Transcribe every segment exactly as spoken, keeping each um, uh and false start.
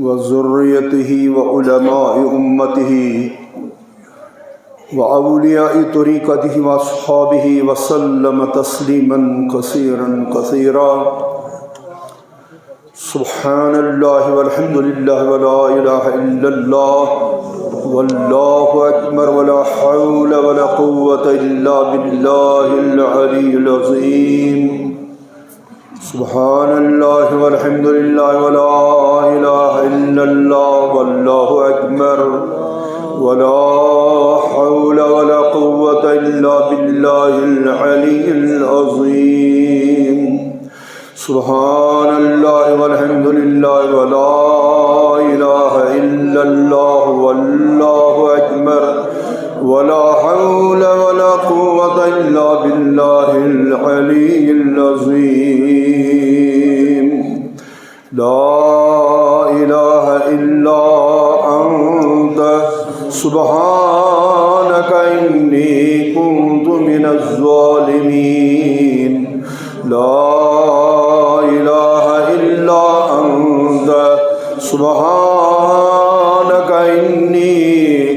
وذريته وعلماء أمته وأولياء طريقته وأصحابه وسلم تسليما كثيرا كثيرا. سبحان الله والحمد لله ولا إله إلا الله والله أكبر ولا حول ولا قوة إلا بالله العلي العظيم. سبحان الله والحمد لله ولا إله إلا الله والله أكبر ولا حول ولا قوة إلا بالله العلي العظيم. سبحان الله والحمد لله ولا إله إلا الله والله أكبر ولا حول ولا قوة إلا بالله العلي العظيم. لا إله إلا أنت سبحانك إني كنت من الظالمين. لا إله إلا أنت سبحانك إني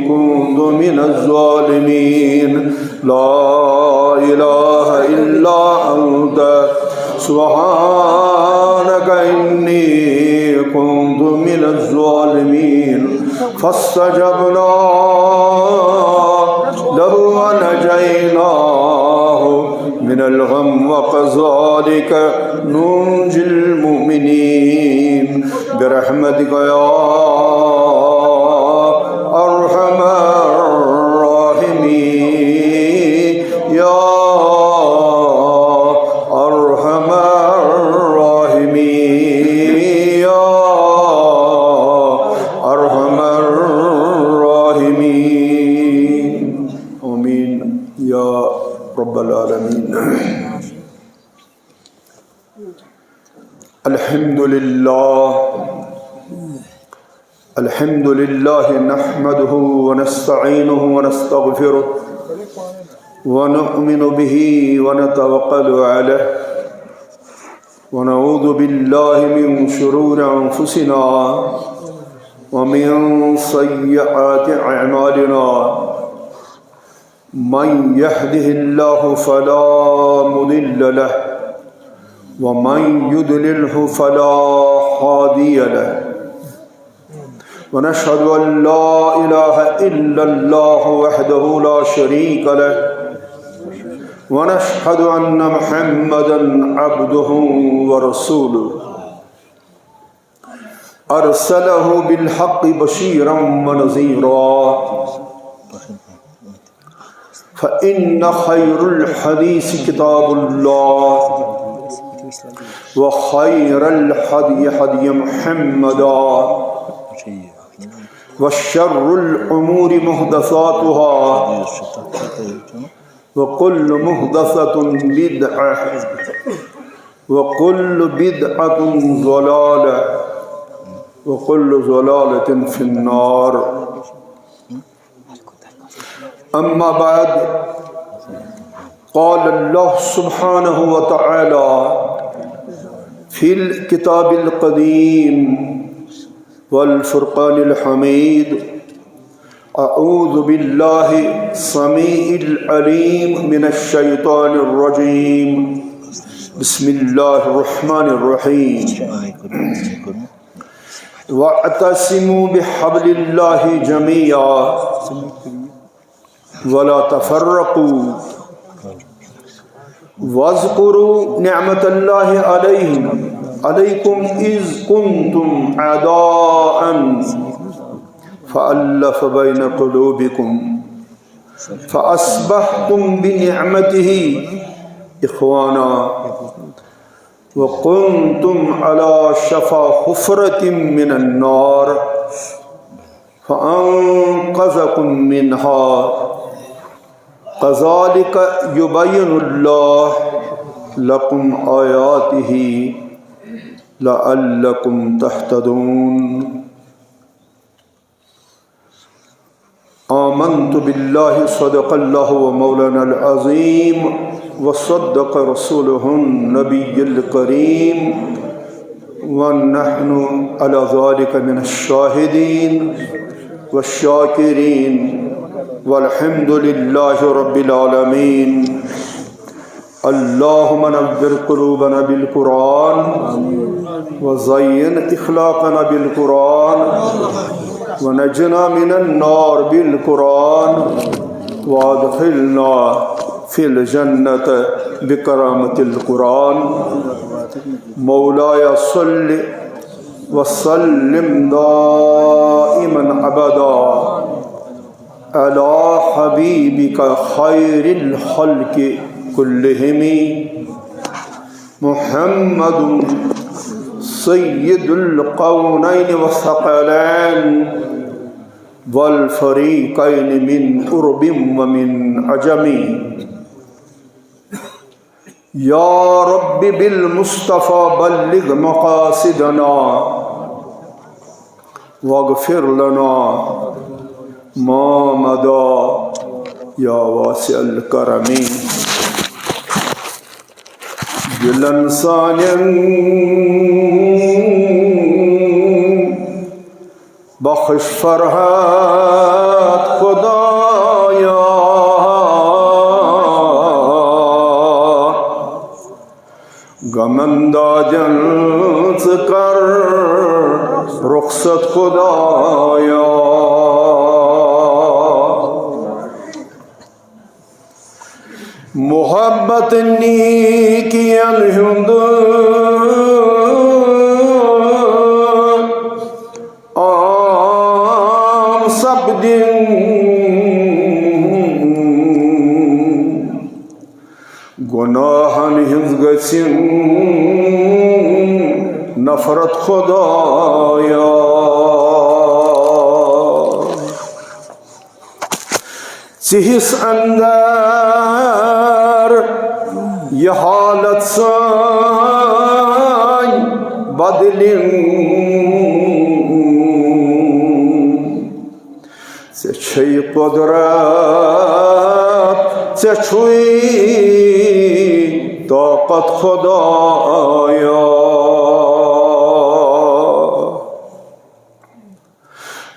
كنت من الظالمين. لا إله إلا أنت سبحانك إني كنت من الظالمين. فاستجبنا له ونجيناه من الغم وكذلك ننجي المؤمنين. برحمتك يا أرحم الراحمين، يا أرحم الراحمين، يا أرحم الراحمين. آمين يا رب العالمين. الحمد لله. الحمد لله نحمده ونستعينه ونستغفره ونؤمن به ونتوكل عليه ونعوذ بالله من شرور أنفسنا ومن سيئات أعمالنا. من يهده الله فلا مضل له ومن يضلله فلا هادي له. ونشهد أن لا إله إلا الله وحده لا شريك له. ونشهد أن محمدا عبده ورسوله. أرسله بالحق بشيرا ونذيرا. فإن خير الحديث كتاب الله، وخير الهدي هدي محمد، وشر الأمور محدثاتها، وكل محدثة بدعة، وكل بدعة ضلالة، وكل ضلالة في النار. أما بعد، قال الله سبحانه وتعالى في الكتاب القديم والفرقان الحميد: أعوذ بالله السميع العليم من الشيطان الرجيم. بسم الله الرحمن الرحيم. واعتصموا بحبل الله جميعا ولا تفرقوا. واذكروا نعمة الله عليهم، عليكم إذ كنتم أعداء فألف بين قلوبكم فأصبحتم بنعمته إخوانا وكنتم على شفا حفرة من النار فأنقذكم منها. كذلك يبين الله لكم آياته لعلكم تهتدون. آمنت بالله، صدق الله ومولانا العظيم، وصدق رسوله النبي الكريم، ونحن على ذلك من الشاهدين والشاكرين، والحمد لله رب العالمين. اللهم نور قلوبنا بالقرآن، وزين أخلاقنا بالقرآن، ونجنا من النار بالقرآن، وأدخلنا في الجنة بكرامة القرآن. مولاي صل وسلم دائما أبدا على حبيبك خير الخلق كلهم محمد سيد الكونين والثقلين والفريقين من عرب ومن عجم. يا رب بالمصطفى بلغ مقاصدنا واغفر لنا ما مضى يا واسع الكرم. دلن سانٮ۪ن بخش فرحت خدایا، غمن دادٮ۪ن ژٕ کر رخصت خدایا۔ محبت نیکین ہند عام سپدن، گناہن ہنز گژھن نفرت خدایا۔ ژِہِس اندر یہِ حالت سٲنۍ بدلِن۔ ژےٚ چھے قدرت، ژےٚ چھُے طاقت خدایا۔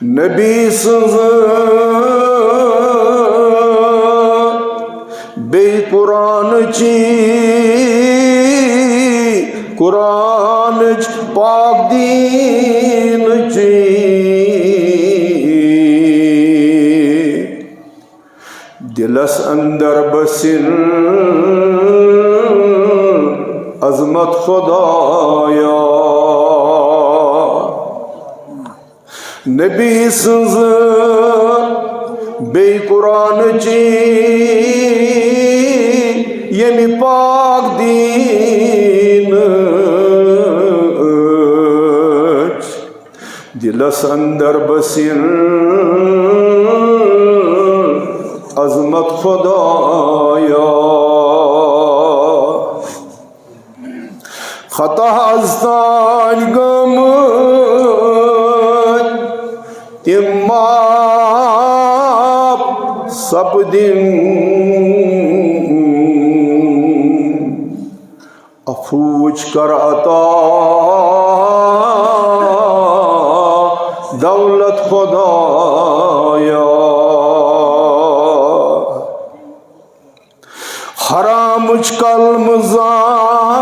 نبی سٕنٛز بیٚیہِ قرآنٕچ، قرآنٕچ پاک دیٖنٕچ دِلس اندر بسِن عظمت خدایا۔ نبی سٕنٛز بیٚیہِ قرآنٕچ ییٚمہِ پاک دیٖنٕچ دِلس اندر بسِن عظمت خدایا۔ خطا از تانۍ گٔمٕتۍ تِم معاف سپدِن۔ عفوٕچ کر عطا دولت خدایا۔ حرامٕچ کلمہٕ زانٛہہ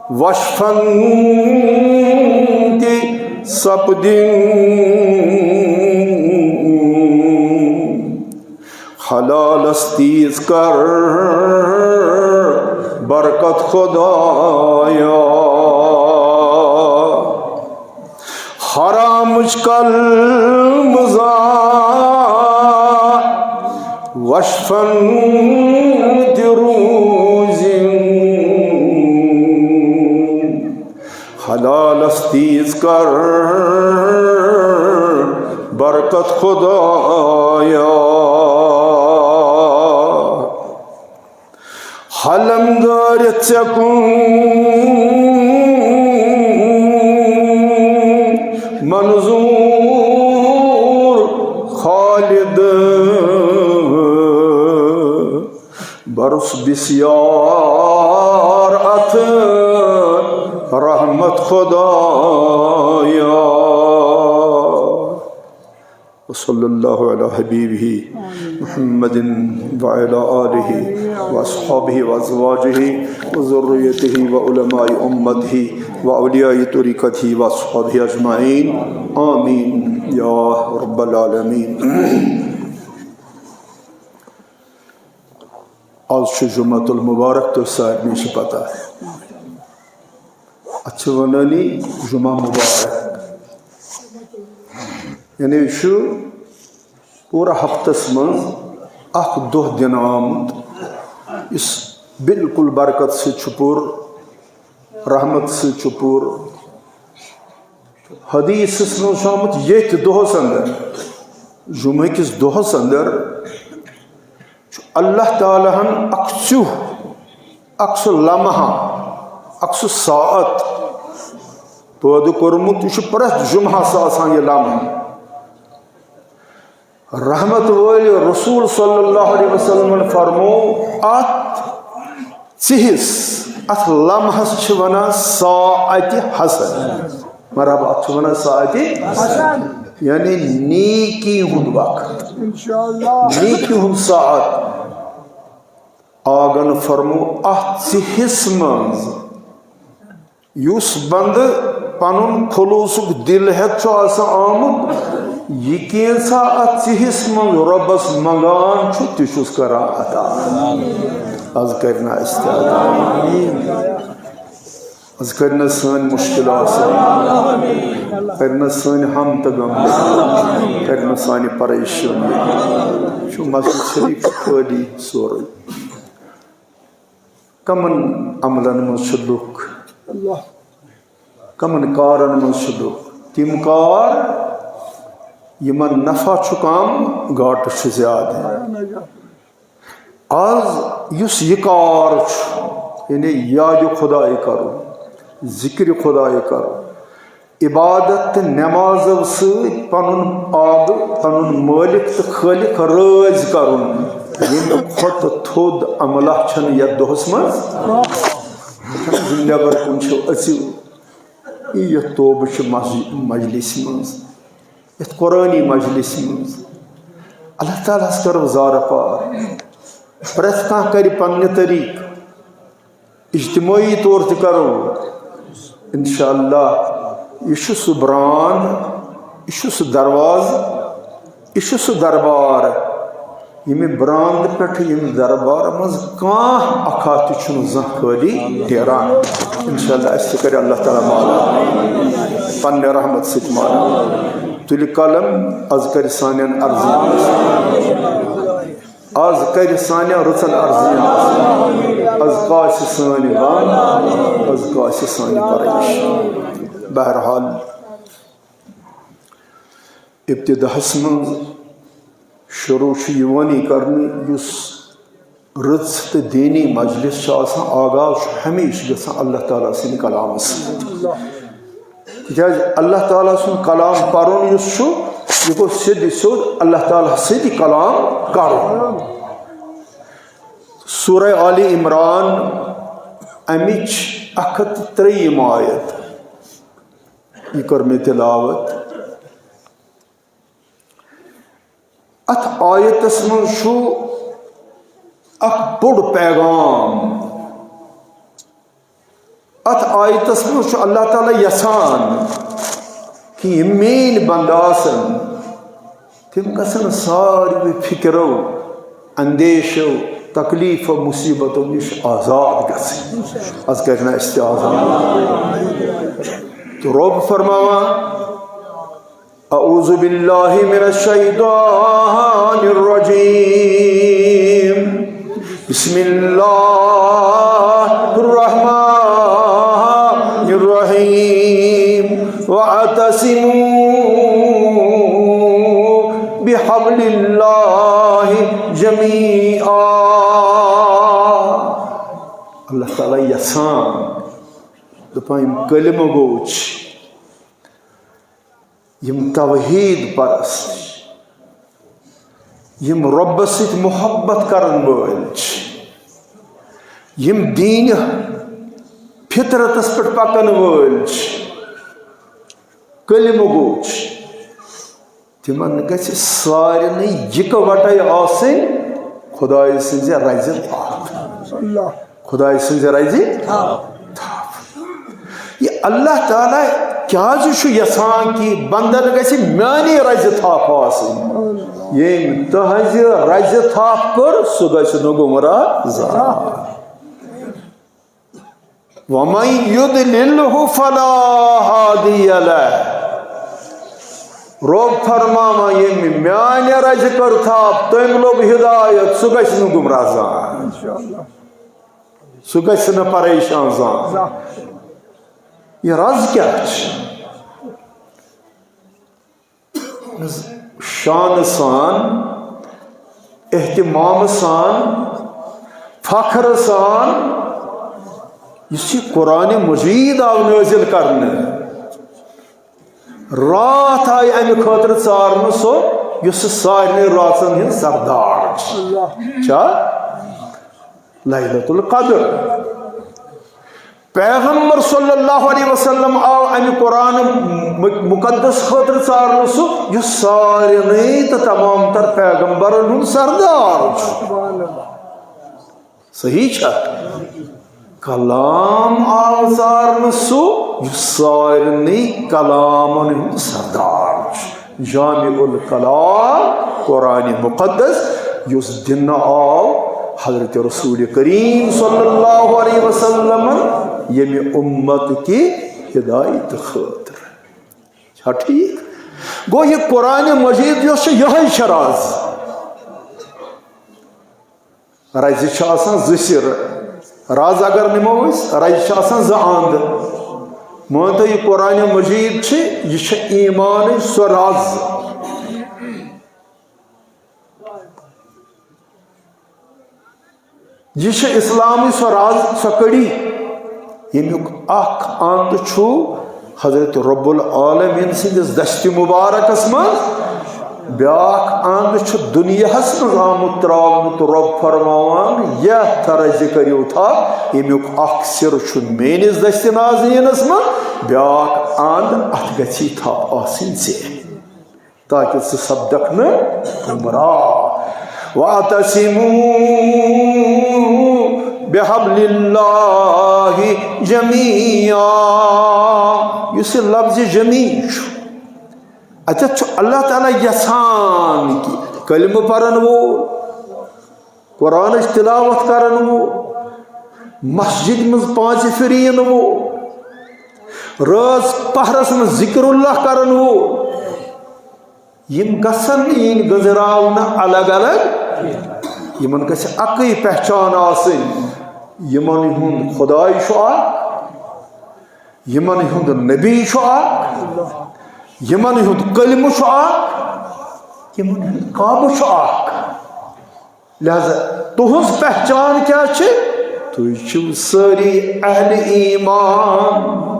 وشفن تہِ سپدِن۔ حلالس تیز کر برکت خدایا۔ حرامٕچ کلمہٕ زانٛہہ وشفن تہِ روٗزِن۔ حلالس تیز کر برکت خدایا۔ حلم دٲرِتھ ژےٚ کُن منظور خالد، برُس بسیار رحمت خدایا۔ وصلی اللہ علی حبیبہ محمد وعلی آلہ واصحابہ وازواجہ وذریتہ وعلماء امتہ واولیاء طریقتہ واصحابہ اجمعین، آمین یا رب العالمین۔ آز چھُ جمعۃ المبارک، تۄہہِ سارنٕے چھِ پتہ۔ اتھ چھِ ونٲنی جمعہ مبارک، یعنی یہِ چھُ پوٗرٕ ہفتس منٛز اکھ دۄہ دِنہٕ آمُت، یُس بالکل برکت سۭتۍ چھُ پوٗرٕ، رحمت سۭتۍ چھُ پوٗرٕ۔ حدیثس منٛز چھُ آمُت، ییٚتھۍ دۄہس اندر، جمعہ کِس دۄہس اندر، چھُ اللہ تعالیٰ ہن اکھ ژیوٗہ، اکھ سُہ لمحہ، اکھ سُہ ساعت پٲدٕ کوٚرمُت۔ یہِ چھُ پرٛٮ۪تھ جمعہس آسان یہِ لمحہ۔ رحمت وٲلۍ رسول صلی اللہ علیہ وسلمن فرموو، اتھ ژِہِس، اتھ لمحس چھِ ونان ساعتِ حسن۔ مرحبا، اتھ چھِ ونان ساعتِ حسن۔ یعنی نیکی ہُنٛد وقت، انشاءاللہ۔ نیکی ہُنٛد ساعت۔ آگن فرموو، اتھ ژِہِس منٛز یُس بندٕ پنُن خلوصُک دِل ہٮ۪تھ چھُ آسان آمُت، یہِ کینٛژھا اتھ ژِہِس منٛز رۄبس منٛگان چھُ، تہِ چھُس کران عطا۔ از کرِ نہ اَسہِ تہِ عطا۔ از کرِ نہ سٲنۍ مُشکلات، کرِ نہ سٲنۍ ہم تہٕ غم، کرِ نہ سانہِ پریشٲنی۔ چھُ مسجد شریف خٲلی سورُے۔ کمن عملن منٛز چھِ لُکھ؟ کمن کارن منٛز چھِ لُکھ؟ تِم کار یِمن نفع چھُ کم، گاٹہٕ چھُ زیادٕ۔ آز یُس یہِ کار چھُ، یعنی یاد خدایہِ کرُن، ذکر خدایہِ کرُن، عبادت تہٕ نمازو سۭتۍ پنُن پاد، پنُن مٲلِک تہٕ خٲلِق رٲضۍ کرُن، ییٚمہِ کھۄتہٕ تھوٚد عملہ چھنہٕ یتھ دۄہس منٛز۔ زِ نٮ۪بر کُن چھِو أژِو، یتھ توبہٕ چھِ مسجد، مجلسہِ منٛز، یتھ قرآنی مجلسہِ منٛز۔ اللہ تعالیٰ ہس کرو زارٕ پار۔ پرٛٮ۪تھ کانٛہہ کرِ پننہِ طریقہٕ۔ اجتماعی طور تہِ کرو۔ انشاءاللہ، یہِ چھُ سُہ براند، یہِ چھُ سُہ دروازٕ، یہِ چھُ سُہ دربار، ییٚمہِ براندٕ پٮ۪ٹھٕ، ییٚمہِ دربارٕ منٛز کانٛہہ اکھا تہِ چھُنہٕ زانٛہہ خٲلی نیران۔ انشاءاللہ، اَسہِ تہِ کرِ اللہ تعالیٰ مالا پننہِ رحمت سۭتۍ مالا۔ تُلہِ قلم، از کرِ سانٮ۪ن عرضن آز کرِ سانٮ۪ن رٕژن عرضن، از کاسہِ سٲنۍ غم، از کاسہِ سانہِ پریشٲنی۔ بہرحال، ابتداہس منٛز شروع چھُ یِوان یہِ کرنہٕ، یُس رٕژ تہٕ دیٖنی مجلس چھِ آسان، آغاز چھُ ہمیشہِ گژھان اللہ تعالیٰ سٕنٛدِ کلامہٕ سۭتۍ۔ تِکیٛازِ اللہ تعالیٰ سُنٛد کلام پرُن یُس چھُ، یہِ گوٚو سیوٚدُے سیوٚد اللہ تعالیٰ سۭتۍ کلام کرُن۔ سورہ آل عمران، اَمِچ اکھ ہتھ تہٕ ترٛیٚیِم آیت، یہِ کٔر مےٚ تلاوت۔ اتھ آیتس منٛز چھُ اکھ بوٚڑ پیغام۔ اتھ آیتس منٛز چھُ اللہ تعالیٰ یژھان کہِ یِم میٲنۍ بندٕ آسن، تِم گژھن ساروٕے فکرو، اندیشو، تکلیفو، مصیبتو نِش آزاد گژھٕنۍ۔ از کرِ نہ اَسہِ تہِ آزاد۔ تہٕ رۄب فرماوان، أعوذ بالله من الشيطان الرجيم. بسم الله الرحمن الرحيم. واعتصموا بحبل الله جميعا. اللہ تعالیٰ یژھان، دپان، یِم کلمہٕ گوٚو چھِ، یِم توحید پرست چھِ، یِم رۄبس سۭتۍ محبت کرن وٲلۍ چھِ، یِم دیٖنہِ فطرتس پٮ۪ٹھ پکن وٲلۍ چھِ، کلمہٕ گوٚو چھِ، تِمن گژھِ سارنٕے یکوٹے آسٕنۍ خدایہِ سٕنزِ رزِ تھپھ۔ اللہ۔ خدایہِ سٕنزِ رزِ تھپھ۔ یہِ اللہ تعالیٰ کیازِ چھُ یژھان کہِ بندن گژھِ میانی رزِ تھپھ آسٕنۍ؟ ییٚمۍ تہنزِ رزِ تھپھ کٔر، سُہ گژھِ نہٕ گمراہ زانٛہہ۔ وَمَن يُضْلِلْهُ فَلَا هَادِيَ لَهُ۔ رۄب فرماوان، ییٚمۍ میانہِ رزِ کٔر تھپھ، تٔمۍ لوٚب ہدایت، سُہ گژھِ نہٕ گمراہ زانٛہہ۔ انشاءاللہ۔ سُہ گژھِ نہٕ پریشان زانٛہہ۔ زانٛہہ۔ یہِ رز کیٛاہ چھِ؟ شانہٕ سان، اہتمام سان، فخر سان، یُس یہِ قرآن مجید آو نٲزِل کرنہٕ، راتھ آیہِ امہِ خٲطرٕ ژارنہٕ سُہ، یُس سارنٕے رٲژن ہُنٛد سردار چھُ۔ اللہ۔ چھا؟ لیلۃ القدر۔ پیغمبر صلی اللہ علیہ وسلم آو امہِ قرآن م-، مقدس خٲطرٕ ژارنہٕ سُہ، یُس سارنٕے تہٕ تمام تر پیغمبرن ہُنٛد سردار چھُ۔ صحیح چھا؟ کلام آو ژارنہٕ سُہ، یُس سارنٕے کلامن ہُنٛد سردار چھُ۔ جامع الکلام، قرآن مقدس، یُس دِنہٕ آو حضرت رسول کریم صلی اللہ علیہ وسلمن ییٚمہِ اُمت کہِ ہدایت خٲطرٕ۔ چھا ٹھیٖک؟ گوٚو، یہِ قرآن مجید یۄس چھِ، یِہوٚے چھِ رز۔ رزِ چھِ آسان زٕ سِرٕ۔ رز اگر نِمو أسۍ، رزِ چھِ آسان زٕ اَنٛد۔ مٲنتو، یہِ قرآن مجید چھِ، یہِ چھِ ایٖمانٕچ سۄ رز۔ یہِ چھِ اِسلامٕچ سۄ رز، سۄ کٔڑی، ییٚمیُک اکھ اَنٛد چھُ حضرت رب العالمین سٕنٛدِس دستِ مبارکس منٛز، بیٛاکھ اَنٛد چھُ دُنیاہس منٛز آمُت ترٛاونہٕ، تہٕ رب فرماوان، یتھ رزِ کٔرِو تھپھ، ییٚمیُک اکھ سِرٕ چھُ میٲنِس دستِ نازنینس منٛز، بیٛاکھ اَنٛد، اتھ گژھی تھپھ آسٕنۍ ژےٚ۔ تاکہ ژٕ سپدکھ نہٕ گمراہ۔ وَاعْتَصِمُوا بِحَبْلِ اللَّهِ جَمِيعًا۔ یُس یہِ لفظِ جمیع چھُ، اتٮ۪تھ چھُ اللہ تعالیٰ یژھان کہِ کلمہٕ پرن وول، قرآنٕچ تلاوت کرن وول، مسجد منٛز پانٛژِ پھِرِ یِنہٕ وول، رٲژ پہرس منٛز ذکر اللہ کرن وول، یِم گژھن نہٕ یِنۍ گٔنزراونہٕ الگ الگ۔ یِمن گژھِ اکٕے پہچان آسٕنۍ، یِمن ہُنٛد خداے چھُ اکھ، یِمن ہُنٛد نبی چھُ اکھ، یِمن ہُنٛد کلمہٕ چھُ اکھ، یِمن ہُنٛد کعبہٕ چھُ اکھ۔ لہذا تُہنٛز پہچان کیٛاہ چھِ؟ تُہۍ چھِو سٲری اہل ایمان۔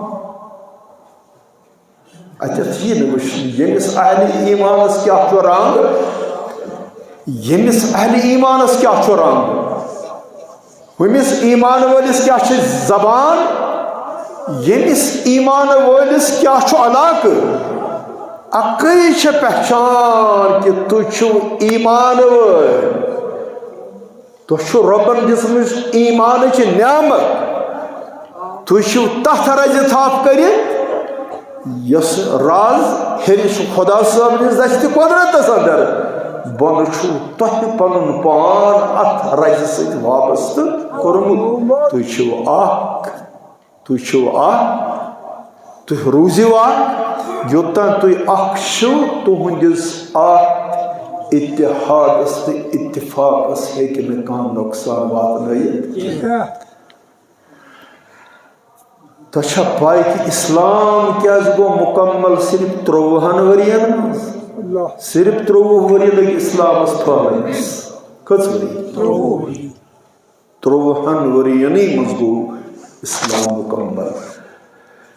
اتٮ۪تھ یی نہٕ وٕچھنہٕ، ییٚمِس اہل ایمانس کیٛاہ چھُ رنگ، ییٚمِس اہل ایمانس کیٛاہ چھُ رنگ، ہُمِس ایمان وٲلِس کیٛاہ چھِ زبان، ییٚمِس ایمان وٲلِس کیٛاہ چھُ علاقہٕ۔ اکٕے چھےٚ پہچان کہِ تُہۍ چھِو ایمان وٲلۍ۔ تۄہہِ چھُ رۄبن دِژمٕژ ایمانٕچ نعمت۔ تُہۍ چھِو تتھ رزِ تھپھ کٔرِتھ، یۄس رز ہیٚرِ چھُ خدا صٲبنِس دستِ قۄدرتس اندر۔ بۄنہٕ چھُو تۄہہِ پنُن پان اتھ رزِ سۭتۍ وابستہٕ کوٚرمُت۔ تُہۍ چھِو اکھ۔ تُہۍ چھِو اکھ، تُہۍ روٗزِو اکھ۔ یوٚتام تُہۍ اکھ چھِو، تُہنٛدِس اتھ اتحادس تہٕ اتفاقس ہیٚکہِ نہٕ کانٛہہ نۄقصان واتنٲیِتھ۔ تۄہہِ چھا پاے کہِ اسلام کیازِ گوٚو مکمل صرف ترٛۆوُہن ؤرین منٛز؟ صرف ترٛۆوُہ ؤری لٔگۍ اسلامس پھٔہلنس۔ کٔژ ؤری؟ ترٛۆوُہن ؤرینٕے منٛز گوٚو اسلام مکمل۔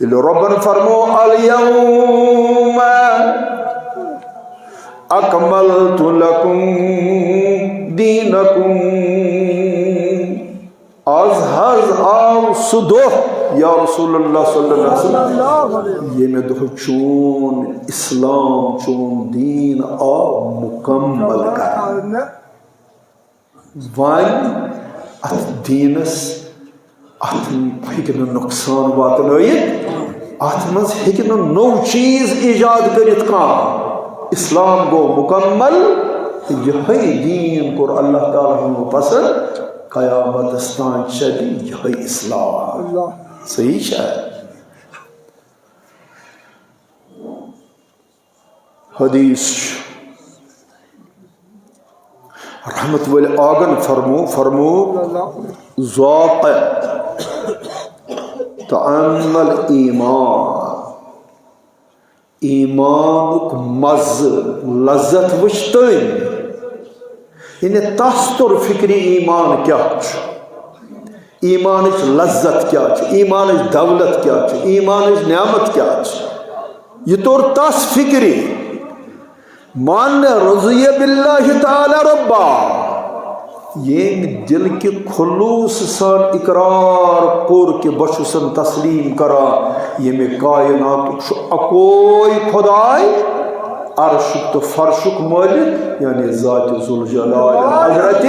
ییٚلہِ رۄبن فرمو، "الیوم اکملت لکم دینکم"، آز حظ آو سُہ دۄہ یا رسول اللہ صلی اللہ علیہ وسلم، ییٚمہِ دۄہ چون اسلام، چون دین آو مکمل کرنہٕ۔ وۄنۍ اتھ دینس، اتھ ہیٚکہِ نہٕ نۄقصان واتنٲیِتھ، اتھ منٛز ہیٚکہِ نہٕ نوٚو چیٖز ایجاد کٔرِتھ کانٛہہ۔ اسلام گوٚو مکمل، تہٕ یِہوٚے دین کوٚر اللہ تعالیٰ ہن پسند، قیامتس تام چلہِ یِہوٚے اسلام۔ اللہ۔ صحیح چھا؟ حدیث چھُ۔ رحمت وٲلۍ آگن فرمو، فرمو، ذاق طعم الایمان۔ ایمانُک مزٕ، لذت وٕچھ تٔمۍ۔ یعنی تس توٚر فکرِ ایمان کیٛاہ چھُ، ایمانٕچ لذت کیٛاہ چھِ، ایمانٕچ دولت کیٛاہ چھِ، ایمانٕچ نعمت کیٛاہ چھِ۔ یہِ توٚر تس فکرِ۔ من رضی باللہ تعالیٰ ربا، ییٚمۍ دل کہِ خلوص سان اقرار کوٚر کہِ بہٕ چھُسن تسلیم کران ییٚمہِ کائناتُک چھُ اکوے خداے، عرشُک تہٕ فرشُک مٲلِک، یعنی ذات ذوالجلال حضرت۔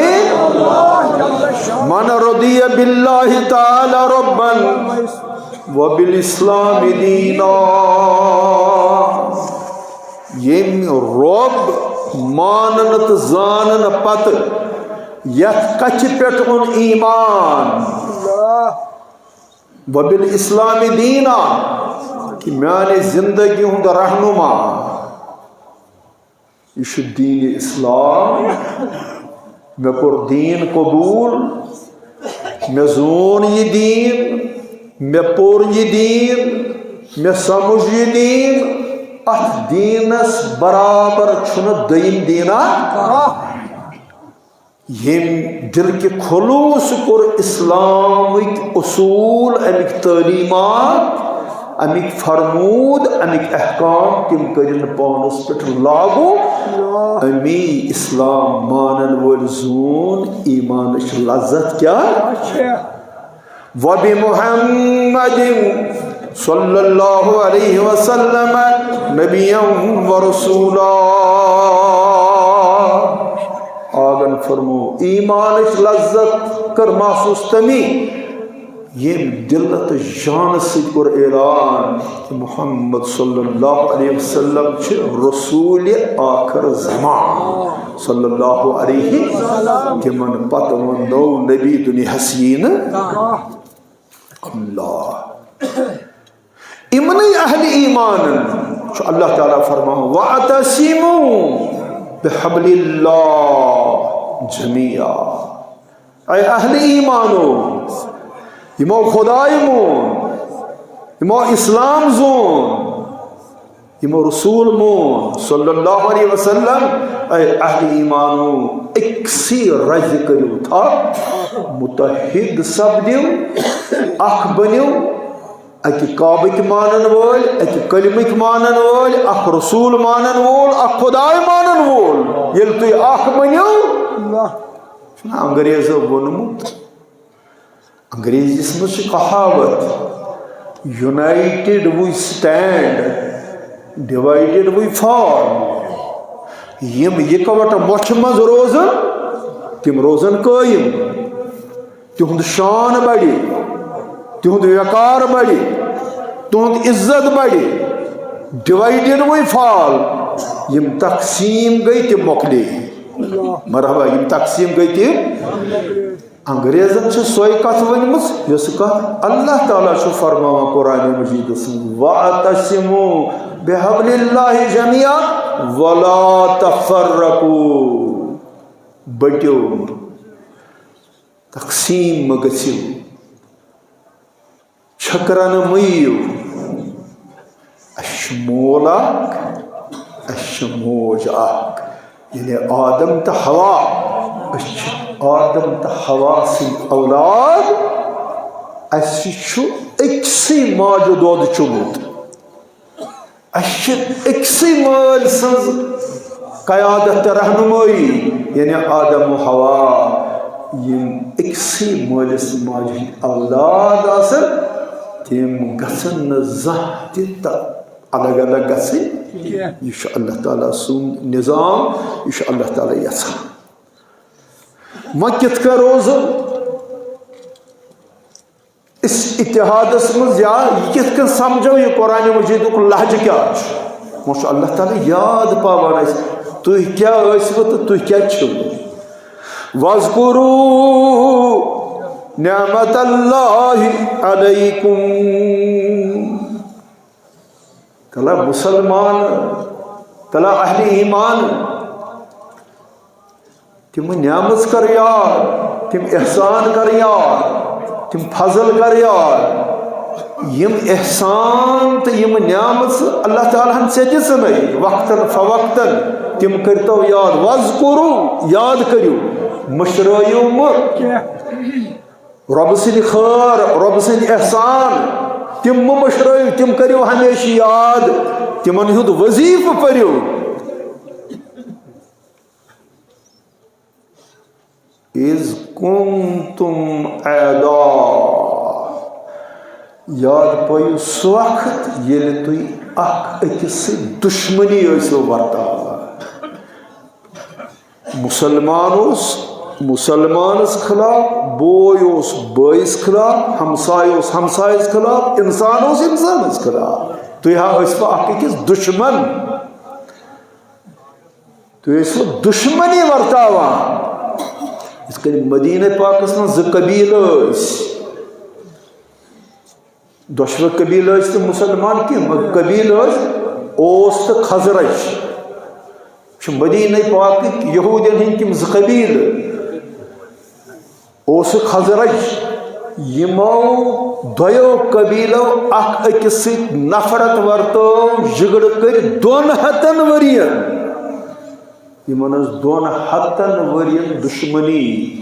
من رضی باللہ تعالیٰ ربا وبالاسلام دینا، ییٚمۍ رۄب ماننہٕ تہٕ زاننہٕ پتہٕ یتھ کتھِ پٮ۪ٹھ اوٚن ایمان، وبالاسلام دینا، کہِ میانہِ زندگی ہُنٛد رہنما، یہِ چھُ دین اسلام۔ مےٚ کوٚر دین قبول، مےٚ زون یہِ دین، مےٚ پوٚر یہِ دین، مےٚ سمجھ یہِ دین۔ اتھ دینس برابر چھُنہٕ دوٚیِم دینا۔ ییٚمۍ دل کہِ خلوص کوٚر اسلامٕکۍ اصوٗل، اَمِکۍ تعلیٖمات، اَمِکۍ فرموٗد، اَمِکۍ احکام، تِم کٔرِن پانَس پٮ۪ٹھ لاگوٗ، اَمی اسلام مانن وٲلۍ زوٗن ایمانٕچ لذت کیٛاہ؟ وبمحمد صلی اللہ علیہ وسلم نبیا و رسولا۔ آگن فرمو، ایمانٕچ لذت کٔر محسوٗس تٔمی، ییٚمۍ دِلہٕ تہٕ جانہٕ سۭتۍ کوٚر اعلان کہِ محمد صلی اللہ علیہ وسلم چھِ رسول آخر زمان صلی اللہ علیہ۔ تِمن پتہٕ وۄنۍ نوٚو نبی دُنیاہس یی نہٕ۔ اللہ۔ یِمنٕے اہل ایمانن چھُ اللہ تعالیٰ فرماوان، "واعتصموا بحبل اللہ جمیعا۔" اے اہل ایمانو، یِمو خداے مون، یِمو اسلام زون، یِمو رسول مون صلی اللہ علیہ وسلم، اے اہل ایمانو، أکسٕے رزِ کٔرِو تھپھ، متحد سپدِو، اکھ بٔنِو، اکہِ کعبٕکۍ مانن وٲلۍ، اکہِ کلمٕکۍ مانن وٲلۍ، اکھ رسول مانن وول، اکھ خداے مانن وول۔ ییٚلہِ تُہۍ اکھ بٔنِو، چھُنہ انگریزو ووٚنمُت، انگریزیس منٛز چھِ کہاوت، "United we stand, divided we fall۔" یِم یکوٹہٕ مۄچھِ منٛز روزن، تِم روزن قٲیِم۔ تِہُنٛد شان بڑِ، تِہُنٛد وقار بڑِ، تِہُنٛد عزت بڑِ۔ Divided we fall۔ یِم تقسیٖم گٔے، تِم مۄکلے۔ مرحبا، یِم تقسیٖم گٔے، تِم۔ انگریزن چھِ سۄے کتھ ؤنمٕژ، یۄس کتھ اللہ تعالیٰ چھُ فرماوان قرآن مجیدس منٛز، "واعتصموا بحبل اللہ جمیعا ولا تفرقوا۔" بٔٹِو، تقسیٖم مہ گٔژھِو، چھکرن مہ یِیِو۔ اَسہِ چھُ مول اکھ، اَسہِ چھِ موج اکھ، یعنی آدم تہٕ حوا۔ أسۍ چھِ آدم تہٕ حوا سٕنٛدۍ اولاد۔ اَسہِ چھُ أکسٕے ماجہِ دۄد چوٚمُت۔ اَسہِ چھِ أکسٕے مٲلۍ سٕنٛز قیادت تہٕ رہنمٲیی، یعنی آدم و حوا، یِم أکسٕے مٲلِس ماجہِ ہٕنٛدۍ اولاد آسن۔ تِم گژھن نہٕ زانٛہہ تہِ تہٕ الگ الگ گژھٕنۍ۔ یہِ چھُ اللہ تعالیٰ سُنٛد نظام، یہِ چھُ اللہ تعالیٰ یژھان۔ وۄنۍ کِتھ کٔنۍ روزو أسۍ اتحادس منٛز، یا یہِ کِتھ کٔنۍ سمجھو یہِ قرآن مجیدُک لہجہٕ کیٛاہ چھُ؟ وۄنۍ چھُ اللہ تعالیٰ یاد پاوان اَسہِ، تُہۍ کیٛاہ ٲسِو تہٕ تُہۍ کیٛاہ چھِو۔ واذکروا نعمت اللہ علیکم۔ تلا مسلمان، تلا اہل ایمان، تِم نعمت کر یاد، تِم احسان کر یاد، تِم فضل کر یاد۔ یِم احسان تہٕ یِم نعمت اللہ تعالیٰ ہن ژےٚ دِژٕنے وقتاً فوقتاً، تِم کٔرتو یاد۔ واذکروا، یاد کٔرِو، مٔشرٲیِو مہٕ۔ رۄبہٕ سٕنٛدِ خٲر، رۄبہٕ سٕنٛدِ احسان، تِم مہٕ مٔشرٲیِو، تِم کٔرِو ہمیشہِ یاد، تِمن ہُنٛد وظیفہٕ پٔرِو۔ اذ کنتم اعداء، یاد پٲیِو سُہ وقت ییٚلہِ تُہۍ اکھ أکِس سۭتۍ دُشمنی ٲسِو ورتاوان۔ مسلمان اوس مسلمانس خلاف، بوے اوس بٲیِس خلاف، ہمساے اوس ہمسایس خلاف، انسان اوس انسانس خلاف۔ تُہۍ ہا ٲسِو اکھ أکِس دُشمن۔ تُہۍ ٲسِو دُشمنی ورتاوان۔ یِتھ کٔنۍ مدینہ پاکس منٛز زٕ قبیلہٕ ٲسۍ، دۄشوے قبیلہٕ ٲسۍ تِم مسلمان کینٛہہ، مگر قبیلہٕ ٲسۍ اوس تہٕ خزرج۔ چھِ مدینہ پاکٕکۍ یہوٗدین ہٕنٛدۍ تِم زٕ قبیلہٕ، اوس خزرج۔ یِمو دۄیو قبیلو اکھ أکِس سۭتۍ نفرت ورتٲو، جھگڑٕ کٔرۍ دۄن ہتن ؤرین۔ یِمن ٲس دۄن ہتن ؤرین دُشمنی۔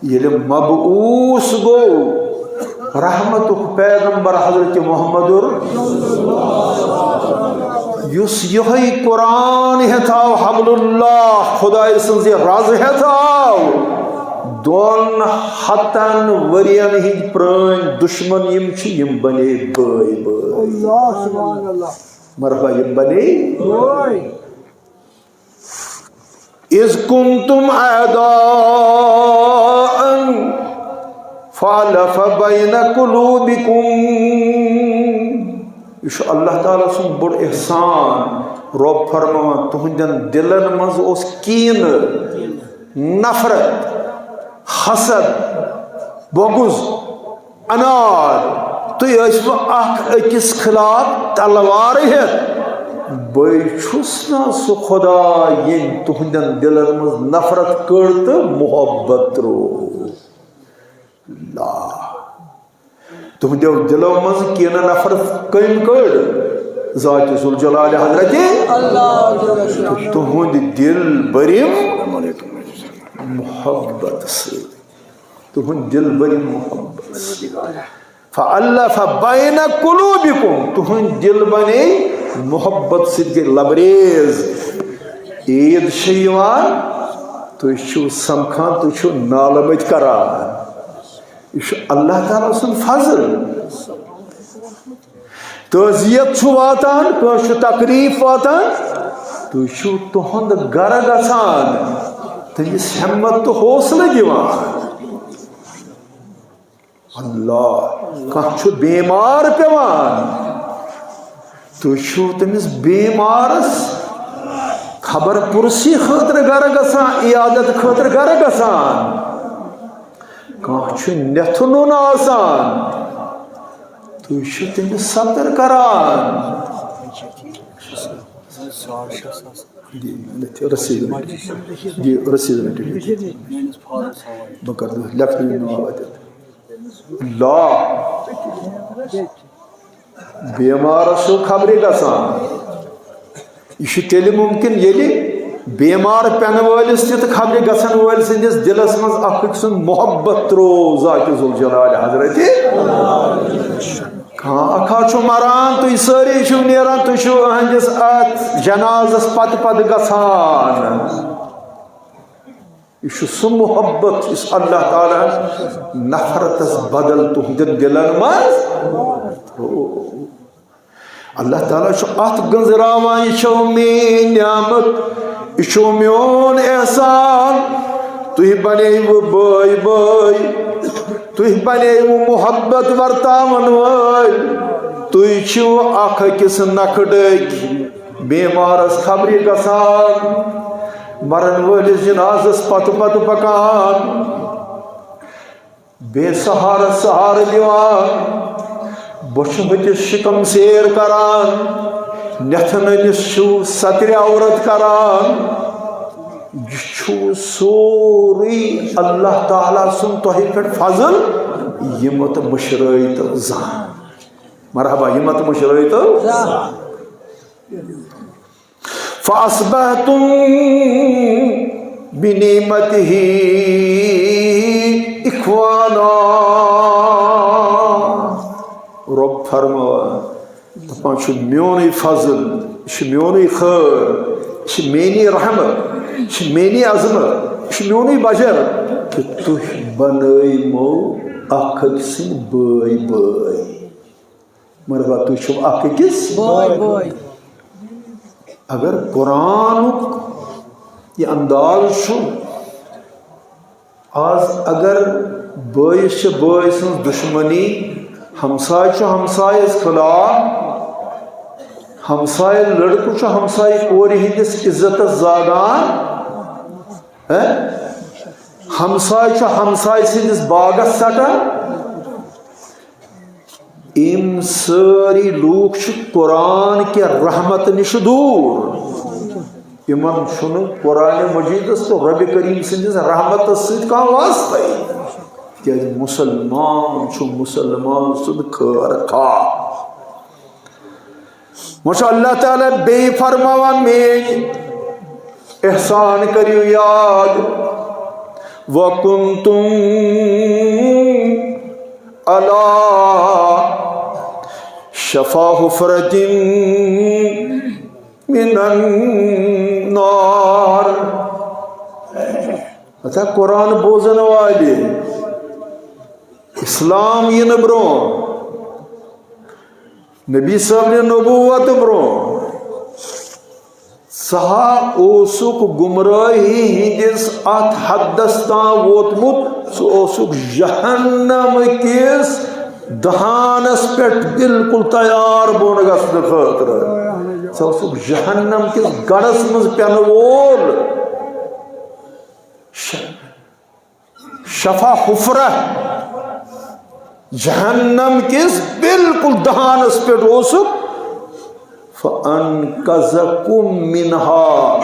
ییٚلہِ مبعوث گوٚو رحمتُک پیغمبر حضرت محمد، یُس یِہوٚے قرآن ہٮ۪تھ آو، حبل اللہ، خدایہِ سٕنٛز یہِ رز ہٮ۪تھ آو، دۄن ہتن ؤرین ہٕنٛدۍ پرٛٲنۍ دُشمن یِم چھِ، یِم بنے بٲے بٲے۔ اللہ، سبحان اللہ۔ مرحبا، یِم بنے۔ بٲے۔ اذ کنتم اعداء فالف بین قلوبکم۔ یہِ چھُ اللہ تعالیٰ سُنٛد بوٚڑ احسان۔ رۄب فرماوان، تُہنٛدٮ۪ن دِلن منٛز اوس کینہٕ، نفرت، حسد، بغض، انار، تُہۍ ٲسوٕ اکھ أکِس خلاف تلوار ہٮ۪تھ۔ بٕے چھُس نا سُہ خدا، ییٚمۍ تُہنٛدٮ۪ن دِلن منٛز نفرت کٔڑ تہٕ محبت ترٛوو۔ لا، تُہنٛدیو دِلو منٛز کینہٕ نفرت کٔمۍ کٔڑ؟ ذات ذوالجلال حضرت۔ تُہنٛد دِل بٔرِم محبت سۭتۍ۔ تُہنٛد دِل بٔرِم محبت۔ فَأَلَّفَ بَيْنَ قُلُوبِكُمْ، تُہنٛد دِل بنے محبت سۭتۍ گٔے لبریز۔ عید چھِ یِوان، تُہۍ چھِو سمکھان، تُہۍ چھِو نالہٕ مٔتۍ کران۔ یہِ چھُ اللہ تعالیٰ سُنٛد فضل۔ تعزیت چھُ واتان، کٲنٛسہِ چھُ تکلیف واتان، تُہۍ چھِو تُہُنٛد گرٕ گژھان، تٔمِس ہمت تہٕ حوصلہٕ دِوان۔ اللہ، کانٛہہ چھُ بیمار پیوان، تُہۍ چھِو تٔمِس بیمارس خبر پُرسی خٲطرٕ گرٕ گژھان، عیادت خٲطرٕ گرٕ گژھان۔ کانٛہہ چھُ نٮ۪تھٕ نوٚن آسان، تُہۍ چھِو تٔمِس ستر کران۔ دِ، رسیٖد رٔٹِو۔ دِ، رسیٖد رٔٹِو۔ بہٕ کرٕ لیکھنہٕ یہِ ناو اَتٮ۪تھ۔ لا۔ بیمارس چھُ خبرِ گژھان۔ یہِ چھُ تیٚلہِ مُمکِن، ییٚلہِ بیمار پٮ۪نہٕ وٲلِس تہِ تہٕ خبرِ گژھن وٲلۍ سٕنٛدِس دِلس منٛز اکھ أکۍ سُنٛد محبت ترٛوو ذاتِ ذوالجلال حضرتِ۔ کانٛہہ اکھا چھُ مران، تُہۍ سٲری چھِو نیران، تُہۍ چھِو أہنٛدِس اتھ جنازس پتہٕ پتہٕ گژھان۔ یہِ چھُ سُہ محبت یُس اللہ تعالیٰ ہن نفرتس بدل تُہنٛدٮ۪ن دِلن منٛز تھوو۔ اللہ تعالیٰ چھُ اتھ گٔنٛزراوان، یہِ چھو میٲنۍ نعمت، یہِ چھو میون احسان۔ تُہۍ بنیوٕ بٲے بٲے، تُہۍ بنیوٕ محبت ورتاون وٲلۍ، تُہۍ چھِو اکھ أکِس نکھٕ ڈٔکۍ۔ بیمارس خبرِ گژھان، مرن وٲلِس جنازس پتہٕ پتہٕ پکان، بے سہارس سہارٕ دِوان، بۄچھِ ہوٚتِس شِکم سیر کران، نٮ۪تھٕ نٔنِس چھُو سترِ عورت کران۔ یہِ چھُ سورُے اللہ تعالیٰ سُنٛد تۄہہِ پٮ۪ٹھ فضل، یہِ مت مٔشرٲیتو زانٛہہ۔ مرحبا، یہِ مت مٔشرٲیتو۔ فَأَصْبَحْتُمْ بِنِعْمَتِهِ إِخْوَانًا۔ رۄب فرماوان، دپان چھُ، میونُے فضل، یہِ چھُ میونُے خٲر، یہِ چھِ میٲنی رحمت، یہِ چھِ میٲنی عظمت، یہِ چھُ میونُے بجر، کہِ تُہۍ بنٲیمو اکھ أکۍ سٕنٛدۍ بٲے بٲے۔ مرحبا، تُہۍ چھِو اکھ أکِس۔ بٲے بٲے۔ اگر قرآنُک یہِ انداز چھُ، آز اگر بٲیِس چھِ بٲے سٕنٛز دُشمنی، ہمساے چھُ ہمسایَس خلاف، ہمسایہِ لڑکہٕ چھُ ہمسایہِ کورِ ہٕنٛدِس عزتس زاگان، ہہ؟ ہمسایہِ چھُ ہمسایہِ سٕنٛدِس باغس ژٹان۔ یِم سٲری لوٗکھ چھِ قرآن کہِ رحمت نِش دوٗر۔ یِمن چھُنہٕ قرآن مجیدس تہٕ رۄبِ کریم سٕنٛدِس رحمتس سۭتۍ کانٛہہ واسطے۔ تِکیازِ مسلمان چھُ مسلمان سُنٛد خٲر خواہ۔ وۄنۍ چھُ اللہ تعالیٰ بیٚیہِ فرماوان، میٲنۍ احسان کٔرِو یاد۔ وَكُنْتُمْ عَلَى شَفَا حُفْرَةٍ مِنَ النَّارِ۔ ہتا قرآن بوزن والہِ، اسلام یِنہٕ برونٛہہ، نبی صٲبنہِ نبوت برونٛہہ، ژٕ ہا اوسُکھ گمراہی ہٕنٛدِس اتھ حدس تام ووتمُت، ژٕ اوسُکھ جہنم کِس دہانس پٮ۪ٹھ بالکل تیار بۄن گژھنہٕ خٲطرٕ۔ ژٕ اوسُکھ جہنم کِس گڑھس منٛز پٮ۪نہٕ وول۔ ش-، شفا حفرہ، جہنم کِس بالکل دہانس پٮ۪ٹھ اوسُکھ۔ فَأَنْقَذَكُمْ مِنْهَا،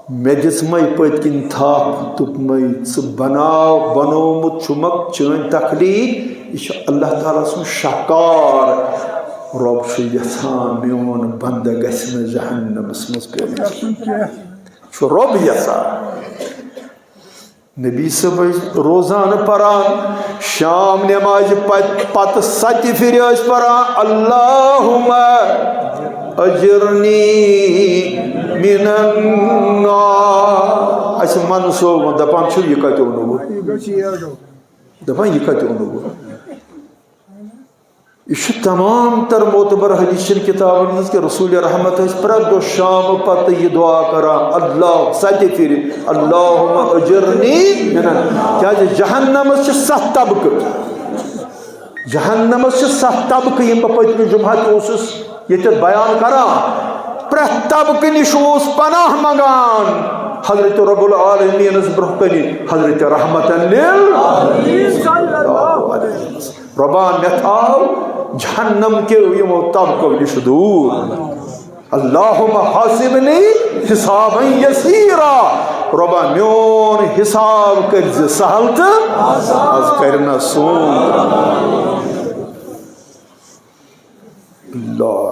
مےٚ دِژمَے پٔتۍ کِنۍ تھپھ، دوٚپمَے، ژٕ بناو، بنومُت چھُمکھ چٲنۍ تخلیق۔ یہِ چھُ اللہ تعالیٰ سُنٛد شاہکار۔ رۄب چھُ یژھان میون بندٕ گژھِ نہٕ جہنمس منٛز پیوٚن۔ چھُ رۄب یژھان۔ نبی صٲب ٲسۍ روزانہٕ پران، شام نمازِ پت-، پتہٕ ستہِ پھِرِ ٲسۍ پران، اللہم اجرنی من النار۔ اَسہِ منصوبہٕ دپان چھُ، یہِ کتہِ اوٚنوٕ؟ دپان، یہِ کتہِ اوٚنوٕ؟ یہِ چھُ تمام تر معتبر حدیث چٮ۪ن کتابن منٛز کہِ رسول رحمت ٲسۍ پرٛٮ۪تھ دۄہ شامہٕ پتہٕ یہِ دعا کران، اللہ، ستہِ پھِرِ، اللہم اجرنی من النار۔ کیازِ جہنمس چھِ ستھ طبقہٕ، جہنمس چھِ ستھ طبقہٕ، یِم بہٕ پٔتمہِ جمعہ تہِ اوسُس ییٚتٮ۪تھ بیان کران۔ پرٛٮ۪تھ طبقہٕ نِش اوس پناہ منگان حضرت رب العالمینس برونٛہہ کنہِ، حضرت رحمتن لل۔ رۄبا، مےٚ تھاو جہنم کیو یِمو طبقو نِش دوٗر۔ اللہم حاسبنی حسابا یسیرا۔ رۄبا، میون حساب کٔرۍ زِ سہل تہٕ از کٔرۍ نہ سون۔ اللہ۔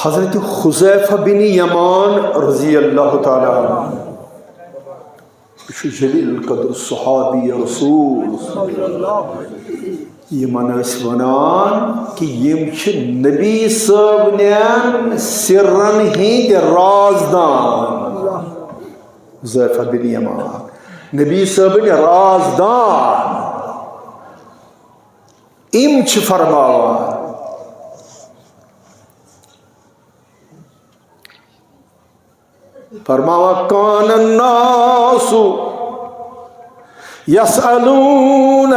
حضرت حذیفہ بن یمان رضی اللہ تعالیٰ عنہ، یہِ چھُ جلیل القدر صحابی رسول۔ یِمن ٲسۍ وَنان کہِ یِم چھِ نبی صٲبنٮ۪ن سِرن ہٕنٛدۍ رازدان۔ حذیفہ بن یمان، نبی صٲبٕنۍ رازدان۔ یِم چھِ فرماوان، فرماوان، کان الناس یسألون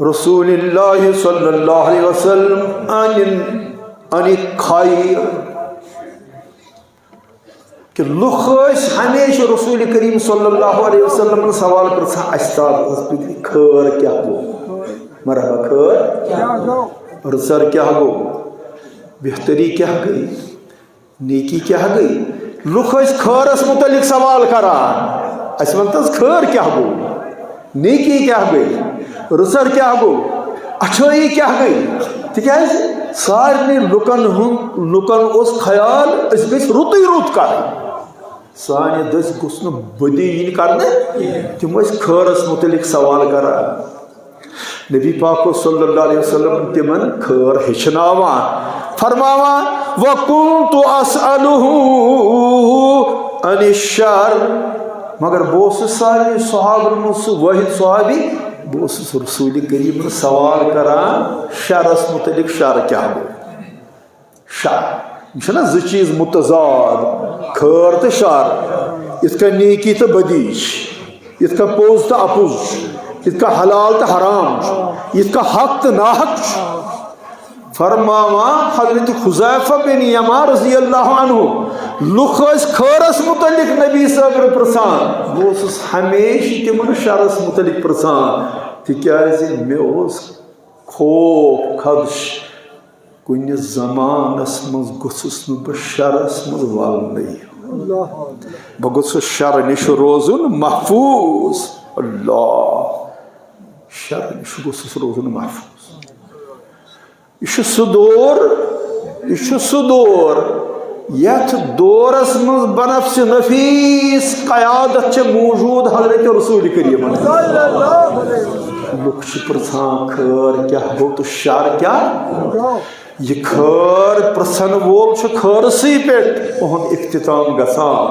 رسول اللہ صلی اللہ علیہ وسلم عن، عن الخیر۔ کہ لُکھ ٲسۍ ہمیشہ رسول کریم صلی اللہ علیہ وسلم سوال پرژھان، اَسہِ تار ٲس پِکنِک، خٲر کیٛاہ گوٚو؟ مرحبا، خٲر؟ رٕژر کیٛاہ گوٚو؟ بہتری کیٛاہ گٔے؟ نیکی کیٛاہ گٔے؟ لُکھ ٲسۍ خٲرس متعلق سوال کران۔ اَسہِ وَن تہٕ حظ، خٲر کیٛاہ گوٚو؟ نیکی کیٛاہ گٔے؟ رٕژر کیٛاہ گوٚو؟ اچھٲیی کیٛاہ گٔے؟ تِکیٛازِ سارنٕے لُکن ہُنٛد، لُکن اوس خیال أسۍ گٔژھۍ رُتُے رُت کرٕنۍ۔ سانہِ دٔسۍ گوٚژھ نہٕ بدی یِنۍ کرنہٕ۔ تِم ٲسۍ خٲرس متعلق سوال کران۔ نبی پاک صلی اللہ علیہ وسلم تِمن خٲر ہیٚچھناوان، فرماوان، وَكُنْتُ أَسْأَلُهُ عَنِ الشَّرِّ۔ مگر بہٕ اوسُس سارنٕے صحابن منٛز سُہ وٲحد صحابی، بہٕ اوسُس رسول کریمن سوال کران شرس متعلق، شر کیٛاہ گوٚو؟ شر۔ یِم چھِنہ زٕ چیٖز متضاد، خٲر تہٕ شر۔ یِتھ کٔنۍ نیکی تہٕ بدی چھِ، یِتھ کٔنۍ پوٚز تہٕ اَپُز چھُ، یِتھ کٔنۍ حلال تہٕ حرام چھُ، یِتھ کٔنۍ حق تہٕ ناحق چھُ۔ فرماوان حضرت حذیفہ بن یمان رضی اللہ عنہ، لُکھ ٲسۍ خٲرس متعلق نبی صٲبن پرژھان، بہٕ اوسُس ہمیشہِ تِمن شرس متعلق پرژھان، تِکیازِ مےٚ اوس خوف، خدش، کُنہِ زمانس منٛز گوٚژھُس نہٕ بہٕ شرس منٛز ولنٕے۔ بہٕ گوٚژھُس شرٕ نِش روزُن محفوظ۔ اللہ، شرٕ نِش گوٚژھُس روزُن محفوظ۔ یہِ چھُ سُہ دور، یہِ چھُ سُہ دور، یتھ دورس منٛز بنفس نفیس قیادت چھِ موجود حضرت رسول کریم۔ لُکھ چھِ پرژھان، خٲر کیٛاہ گوٚو تہٕ شر کیٛاہ؟ یہِ خٲر پرژھن وول چھُ خٲرسٕے پٮ۪ٹھ اُہُنٛد اختتام گژھان،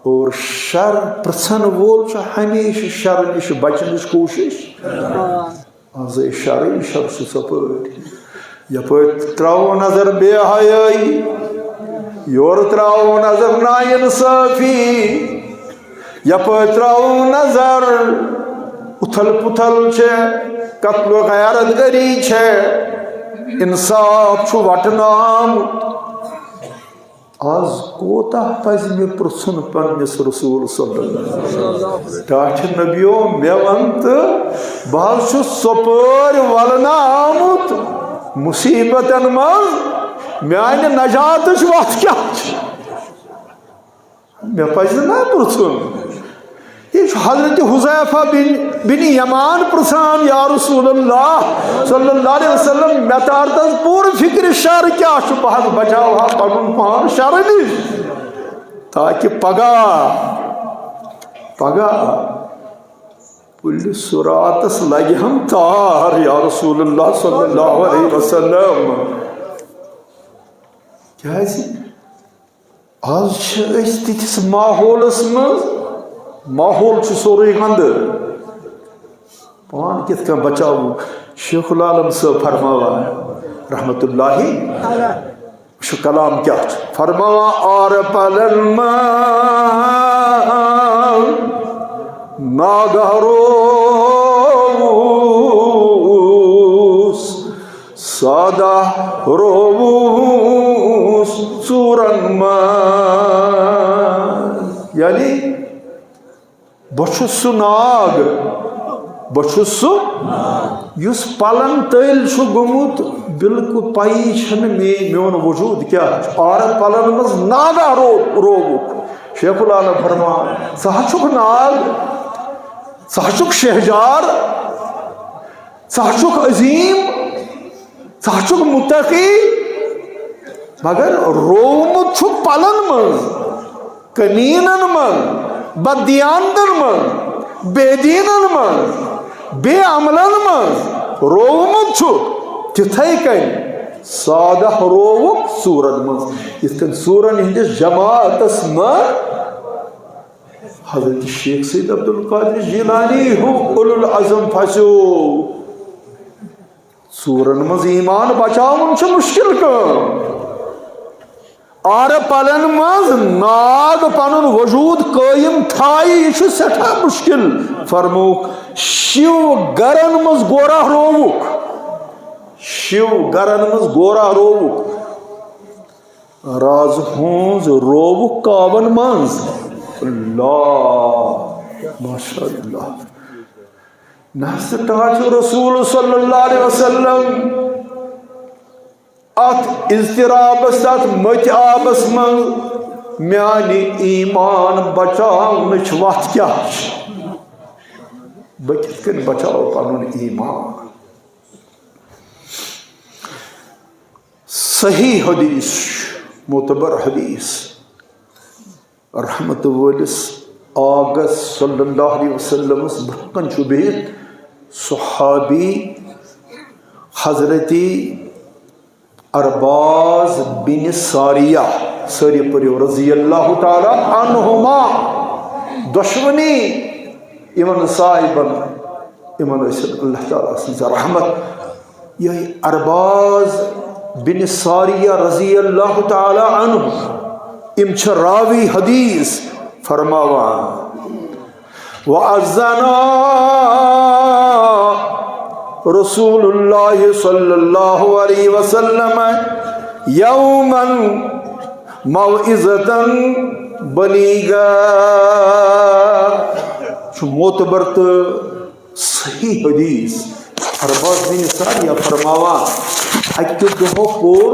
اور شر پرژھن وول چھُ ہمیشہِ شرٕ نِش بچنٕچ کوٗشش۔ آز ہے شرٕے شر چھُ ژۄپٲرۍ۔ یپٲرۍ تراوو نظر بے حیٲیی، یورٕ تراوو نظر ناانصٲفی، یپٲرۍ تراوو نظر اُتھل پُتھل چھےٚ، قتل و غیرت گری چھےٚ، انصاف چھُ وٹنہٕ آمُت۔ آز کوتاہ پزِ مےٚ پرژھُن پننِس رسول صلی اللہ علیہ وسلم؟ ٹاٹھہِ نبیو، مےٚ ون تہٕ، بہٕ حظ چھُس ژۄپٲرۍ ولنہٕ آمُت مصیبتن منٛز، میانہِ نجاتٕچ وتھ کیٛاہ چھِ؟ مےٚ پزِ نا پرژھُن۔ یہِ چھُ حضرت حذیفہ بن، بن یمان پرژھان، یا رسول اللہ صلی اللہ علیہ وسلم، مےٚ تار تس پوٗرٕ فکرِ شر کیٛاہ چھُ، بہٕ حظ بچاوٕ ہا پنُن پان شرٕ نِش، تاکہِ پگاہ، پگاہ پُلہِ صراطس لگہِ ہم تار، یا رسول اللہ صلی اللہ علیہ وسلم۔ کیٛازِ؟ آز چھِ أسۍ تِتھِس ماحولس منٛز، ماحول چھُ سورُے گنٛدٕ۔ پان کِتھ کٔنۍ بچاوو؟ شیخ العالم صٲب فرماوان رحمت اللہ، وٕچھِو کلام کیٛاہ چھُ فرماوان، آرٕ پلن منٛز ناگہہ رووُس، سادہ رووُس ژوٗرن منٛز۔ یعنی بہٕ چھُس سُہ ناگ، بہٕ چھُس سُہ یُس پلن تٔلۍ چھُ گوٚمُت، بالکل پَیی چھَنہٕ مے-، میون وجوٗد کیٛاہ چھُ۔ آرٕ پلن منٛز ناگہہ رو-، رووُکھ۔ شیخ العالم فرمان، ژٕ ہا چھُکھ ناگ، ژٕ ہا چھُکھ شہجار، ژٕ ہا چھُکھ عظیٖم، ژٕ ہا چھُکھ متقی، مگر روومُت چھُکھ پلن منٛز، کٔنیٖنن منٛز، بددیانتن منٛز، بے دیٖنن منٛز، بے عملن منٛز روومُت چھُ، تِتھے کٔنۍ سادہ رووُکھ ژوٗرن منٛز۔ یِتھ کٔنۍ ژوٗرن ہٕنٛدِس جماعتس منٛز حضرت شیخ سید عبدالقادر جیلانی ہیوٗ اولو العزم پھسیو۔ ژوٗرن منٛز ایمان بچاوُن چھُ مُشکِل کٲم۔ آرٕ پلن منٛز ناگ پنُن وجوٗد قٲیِم تھایہِ، یہِ چھُ سٮ۪ٹھاہ مُشکِل۔ فرمووُکھ، شِو گرن منٛز گورا رووُکھ، شِو گرن منٛز گورا رووُکھ، راز ہٕنٛز رووُکھ کاون منٛز۔ اللہ، ماشاء اللہ۔ نہ سا ٹاٹھو رسول صلی اللہ علیہ وسلم اتھ اضطرابس، اتھ مٔتۍ آبس منٛز میانہِ ایمان بچاونٕچ وتھ کیٛاہ چھِ؟ بہٕ کِتھ کٔنۍ بچاوٕ پنُن ایمان؟ صحیح حدیث چھُ، معتبر حدیث۔ رحمت وٲلِس آغس صلی اللہ علیہ وسلمس برونٛہہ کنہِ چھُ بِہِتھ صحابی حضرت عرباض بن ساریہ، سٲری پٔرِو، رضی اللہ تعالیٰ عنہما، دۄشوٕنی یِمن صاحبن، یِمن ٲسِن اللہ تعالیٰ سٕنٛز رحمت۔ یہِ عرباض بن ساریہ رضی اللہ تعالیٰ عنہ، یِم چھِ راوی حدیث فرماوان۔ وَأَذَّنَ رسول اللہ صلی اللہ علیہ وسلم يوما موعظة بليغة۔ چھُ معتبر تہٕ صحیح حدیث۔ عرباض بن ساریہ فرماوان، اکہِ دۄہ کوٚر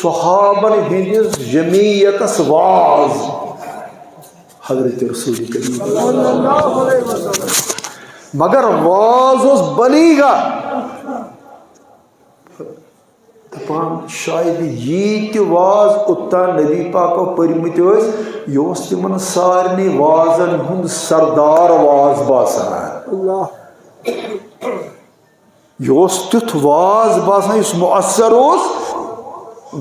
صحابن ہٕنٛدِس جمعیتس واز حضرت رسول کریم، مگر واز اوس بلیغہ۔ دپان شاید یی تہِ واز اوٚتام نبی پاکو پٔرمٕتۍ ٲسۍ، یہِ اوس تِمن سارنٕے وازن ہُنٛد سردار واز باسان۔ اللہ۔ یہِ اوس تیُتھ واز باسان یُس مؤثر اوس۔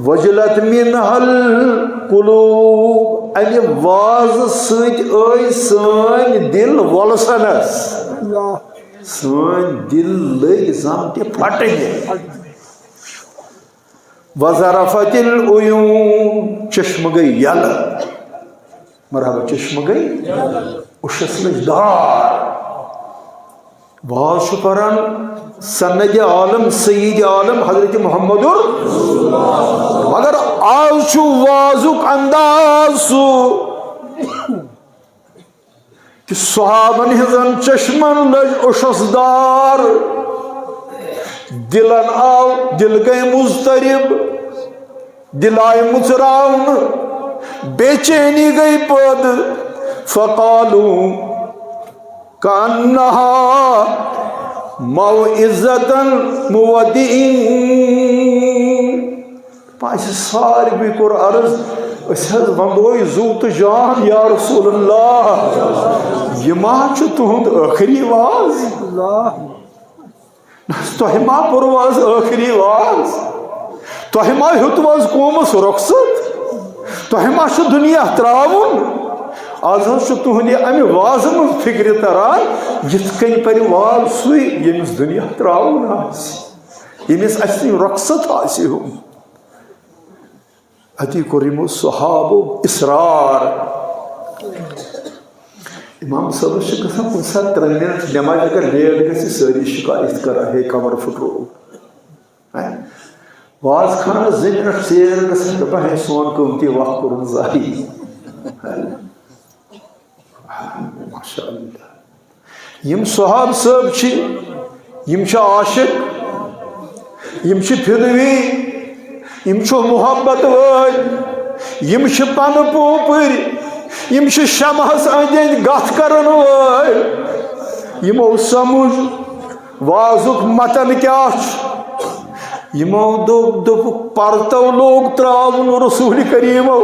وجلت منها القلوب، امہِ وازٕ سۭتۍ ٲے سٲنۍ دِل وۄلسنس۔ اللہ۔ سٲنۍ دِل لٔگۍ زن تہِ پھٹنہِ۔ وذرفت العیون، چشمہٕ گٔے یلہٕ۔ مرحبا، چشمہٕ گٔے، اوٚشس لٔج دار۔ واز چھُ پران سند عالم، سید عالم حضرت محمد۔ مگر آز چھُ وازُک انداز سُہ کہ صحابن ہٕنٛزن چشمن لٔج اوٚشس دار، دلن آو، دل گٔے مضطرب، دل آیہِ مُژراونہٕ، بے چینی گٔے پٲدٕ۔ فقالوا کأنها موعظة مودع۔ پا-، اَسہِ ساروٕے کوٚر عرض، أسۍ حظ وَندوے زُو تہٕ جان، یا رسول اللہ، یہِ ما چھُ تُہُنٛد ٲخری واز؟ اللہ۔ تۄہہِ ما کوٚروٕ از ٲخری واز؟ تۄہہِ ما ہیوٚتوٕ از قومس رۄخصت؟ تۄہہِ ما چھُ دُنیا ترٛاوُن؟ از حظ چھُ تُہنٛدِ امہِ وازٕ منٛز فکرِ تران، یِتھ کٔنۍ پرِ واز سُے، ییٚمِس دُنیا ترٛاوُن آسہِ، ییٚمِس اسہِ نِش رۄخصت آسہِ ہیوٚن۔ اتی کوٚر یِمو صحابو اصرار۔ امام صٲبس چھِ گژھان کُنہِ ساتہٕ ترٛےٚ منٹ نٮ۪مازِ، اگر لیٹ گژھِ، سٲری شکایت کران، ہے، کمر پھُٹروو۔ ہے، واز خانس زٕ منٹ ژیر گژھان، دپان، ہے، سون قۭمتی وقت کوٚرُن ضایع۔ ماشاء اللہ۔ یِم صحابہٕ صٲب چھِ، یِم چھِ عاشق، یِم چھِ فدوی، یِم چھِ محبت وٲلۍ، یِم چھِ پنہٕ پوپٕرۍ، یِم چھِ شمعس أنٛدۍ أنٛدۍ گتھ کرن وٲلۍ۔ یِمو سمجھ وازُک متن کیٛاہ چھُ۔ یِمو دوٚپ، دوٚپُکھ، پرتو لوگ ترٛاوُن رسول کریٖمو۔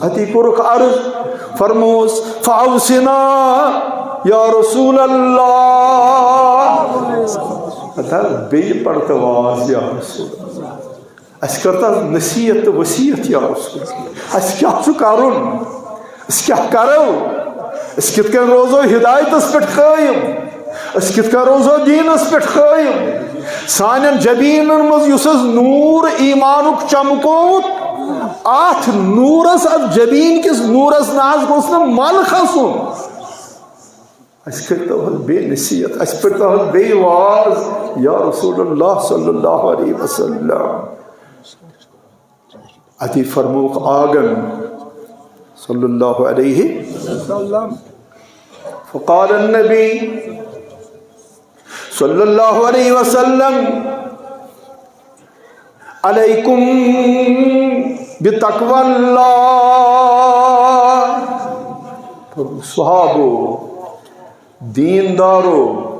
اَتی کوٚرُکھ عرض، فرموس، فاوصنا یا رسول اللہ۔ ہتا بیٚیہِ پرتواز یا رسول اللہ۔ اَسہِ کٔر تَس نصیحت تہٕ وصیت یا رسول اللہ۔ اَسہِ کیٛاہ چھُ کَرُن؟ أسۍ کیٛاہ کَرو؟ أسۍ کِتھ کٔنۍ روزو ہدایتَس پٮ۪ٹھ قٲیِم؟ أسۍ کِتھ کٔنۍ روزو دیٖنَس پٮ۪ٹھ قٲیِم؟ سانٮ۪ن جبیٖنَن منٛز یُس حظ نوٗر ایٖمانُک چمکووُکھ، اَتھ نوٗرَس، اَتھ جبیٖن کِس نوٗرَس نہ حظ گوٚژھ نہٕ مَل کھسُن۔ اَسہِ کٔرۍتو حظ بیٚیہِ نصیحت، اَسہِ پٔرۍتو حظ بیٚیہِ واز، یا رسول اللہ صلی اللہ علیہ وسلم۔ اَتی فرمووُکھ آگن صلی اللہ علیہ وسلم۔ فقال النبی صلی اللہ علیہ وسلم، علیکم بتقوی اللہ۔ صحابو، دیندارو،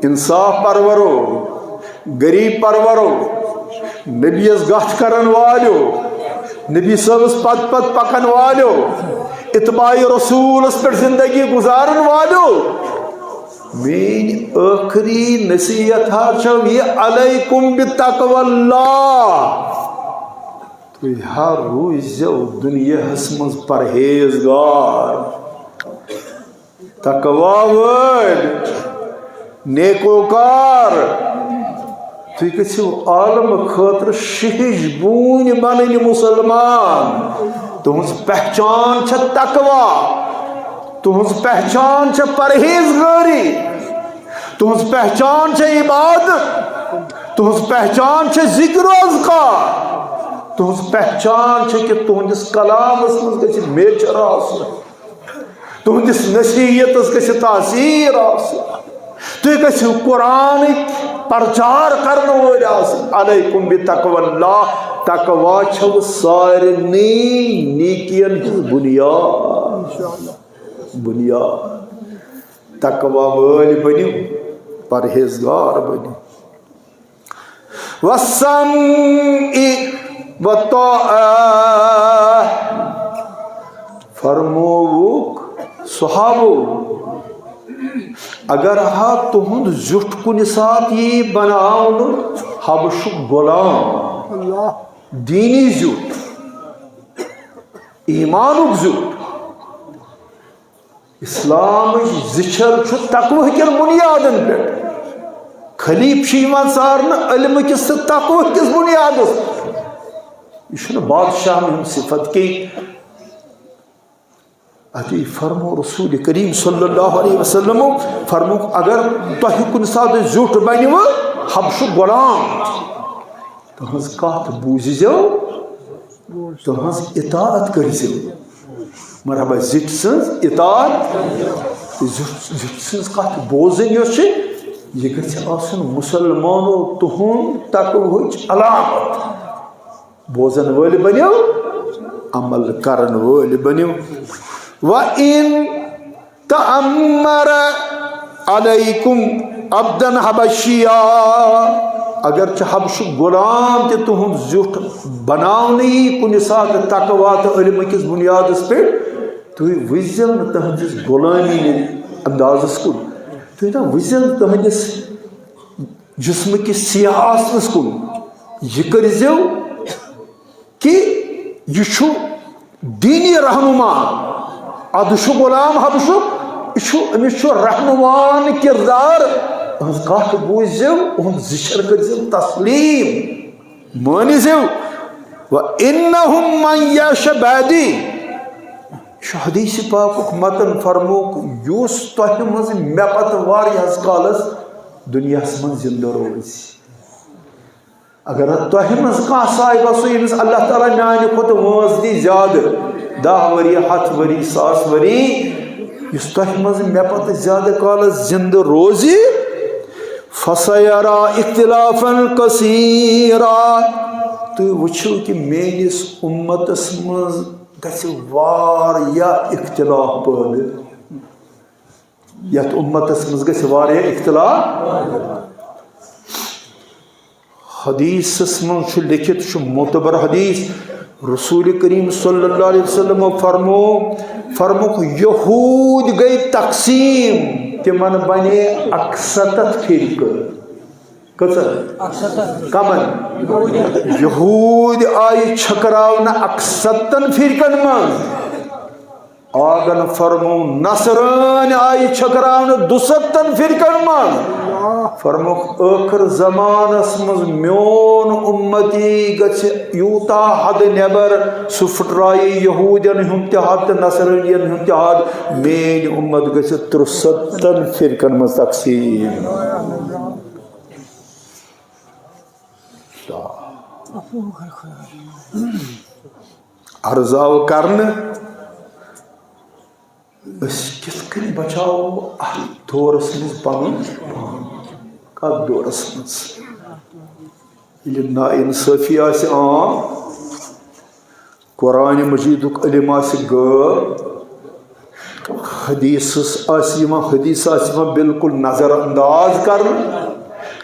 انصاف پرورو، غریب پرورو، نبیس گتھ کرن والیو، نبی صٲبس پت پت پکن والیو، اتباع رسولس پٮ۪ٹھ زندگی گزارن والیو، میٲنۍ ٲخری نصیحت ہا چھو یہِ، علیکم بتقوی اللہ۔ تُہۍ ہا روٗززیو دُنیاہَس منٛز پرہیزگار، تقوی وٲلۍ، نیکوکار۔ تُہۍ گٔژھِو عالم خٲطرٕ شیٖشہٕ بوٗنۍ بنٕنۍ مُسلمان۔ تُہٕنٛز پہچان چھےٚ تقوی، تُہٕنٛز پہچان چھےٚ پرہیزگٲری، تُہٕنٛز پہچان چھےٚ عبادت، تُہٕنٛز پہچان چھےٚ ذکر و اذکار، تُہٕنٛز پہچان چھےٚ کہِ تُہٕنٛدِس کلامس منٛز گژھِ میچھر آسُن، تُہٕنٛدِس نصیحتس گژھِ تاثیر آسُن، تُہۍ گژھِو قرآنٕکۍ پرچار کرن وٲلۍ آسٕنۍ۔ علیکم بتقوی اللہ، تقوی چھو سارنٕے نیکین ہٕنٛز بنیاد۔ بنیاد۔ تقوی وٲلۍ بٔنِو، پرہیزگار بٔنِو۔ والسمع والطاعة۔ فرمووُکھ صحابو، اگر ہا تُہُنٛد زیُٹھ کُنہِ ساتہٕ یی بناونہٕ حبشُک غلام، دیٖنی زیُٹھ، ایٖمانُک زیُٹھ، اسلامٕچ زِچھر چھُ تقوی کٮ۪ن بُنیادن پٮ۪ٹھ۔ خلیفہٕ چھُ یِوان ژارنہٕ علمہٕ کِس تہٕ تقوی کِس بُنیادس پٮ۪ٹھ۔ یہِ چھُنہٕ بادشاہن ہُنٛد صفت کینٛہہ۔ اَتی فرمو رسول کریم صلی اللہ علیہ وسلمو، فرمووُکھ، اگر تۄہہِ کُنہِ ساتہٕ زیُٹھ بنِوٕ حبشُک غلام، تُہٕنٛز کتھ بوٗزِزیو، تُہٕنٛز اطاعت کٔرۍزیو۔ مرحبا، زِٹھۍ سٕنٛز اطاعت، زِٹھۍ، زِٹھۍ سٕنٛز کتھ بوزٕنۍ یۄس چھِ، یہِ گژھِ آسُن مُسلمانو تُہُنٛد تقوہٕچ علامت۔ بوزن وٲلۍ بٔنِو، عمل کرن وٲلۍ بٔنِو۔ وَإِن تَأَمَّرَ عَلَيْكُمْ عَبْدًا حَبَشِيًّا، اگر چھُ حبشُک غلام تہِ تُہُنٛد زیُٹھ بناونہٕ یی کُنہِ ساتہٕ تقوی تہٕ علمہٕ کِس بُنیادس پٮ۪ٹھ، تُہۍ وٕچھزیو نہٕ تٕہٕنٛدِس غلٲمی ہٕنٛدِس اندازس کُن، تُہۍ نہ وٕچھزیو نہٕ تٕہٕنٛدِس جسمہٕ کِس سیاہ آسنس کُن، یہِ کٔرۍزیو کہِ یہِ چھُ دیٖنی رہنما۔ ادٕ چھُ غلام حبشُک، یہِ چھُ، أمِس چھُ رہنمان کردار۔ أہنٛز کتھ بوٗزِو، أہنٛد زِچھر کٔرۍزیو تسلیٖم، مٲنِزیو۔ وَإِنَّهُ مَن يَعِشْ بَعْدِي، یہِ چھُ حدیث پاکُک متن، فرمووُکھ، یُس تۄہہِ منٛز مےٚ پتہٕ واریاہس کالس دُنیاہس منٛز زندٕ روزِ۔ اگر تۄہہِ منٛز کانٛہہ صاحب آسو، ییٚمِس اللہ تعالیٰ میانہِ کھۄتہٕ وٲنٛس دی زیادٕ، دَہ ؤری، ہَتھ ؤری، ساس ؤری، یُس تۄہہِ منٛز مےٚ پتہٕ زیادٕ کالس زِندٕ روزِ، فَسَيَرَىٰ اخْتِلَافًا كَثِيرًا، تُہۍ وٕچھِو کہِ میٲنِس اُمتس منٛز گژھِ واریاہ اختلاف پٲدٕ۔ یتھ اُمتس منٛز گژھِ واریاہ اختلاف۔ حدیثس منٛز چھُ لیکھِتھ، چھُ معتبر حدیث، رسول کریم صلی اللہ علیہ وسلم فرمو، فرموک، یہود گٔے تقسیم، تِمن بنے اکستتھ فرقہٕ۔ کٔژن؟ کمن؟ یہود آیہِ چھکراونہٕ اکستتھن فرقن منٛز۔ آگن فرمو، نصرٲنۍ آیہِ چھکراونہٕ دُستتھن فرقن منٛز۔ فرموکھ، ٲخر زمانس منٛز میون امتی گژھِ یوٗتاہ حد نٮ۪بر، سُہ پھٕٹرایہِ یہوٗدین ہُنٛد تہِ حد تہٕ نصرٲنین ہُنٛد تہِ حد۔ میٲنۍ امت گژھِ ترُستتھن فرقن منٛز تقسیٖم۔ عرض آو کرنہٕ، أسۍ کِتھ کٔنۍ بچاوو اَتھ دورس منٛز پنُن پان؟ کَتھ دورس منٛز؟ ییٚلہِ ناانصٲفی آسہِ عام، قرآن مجیدُک علم آسہِ غٲب، حدیثس آسہِ یِوان، حدیث آسہِ یِوان بالکل نظر انداز کرنہٕ۔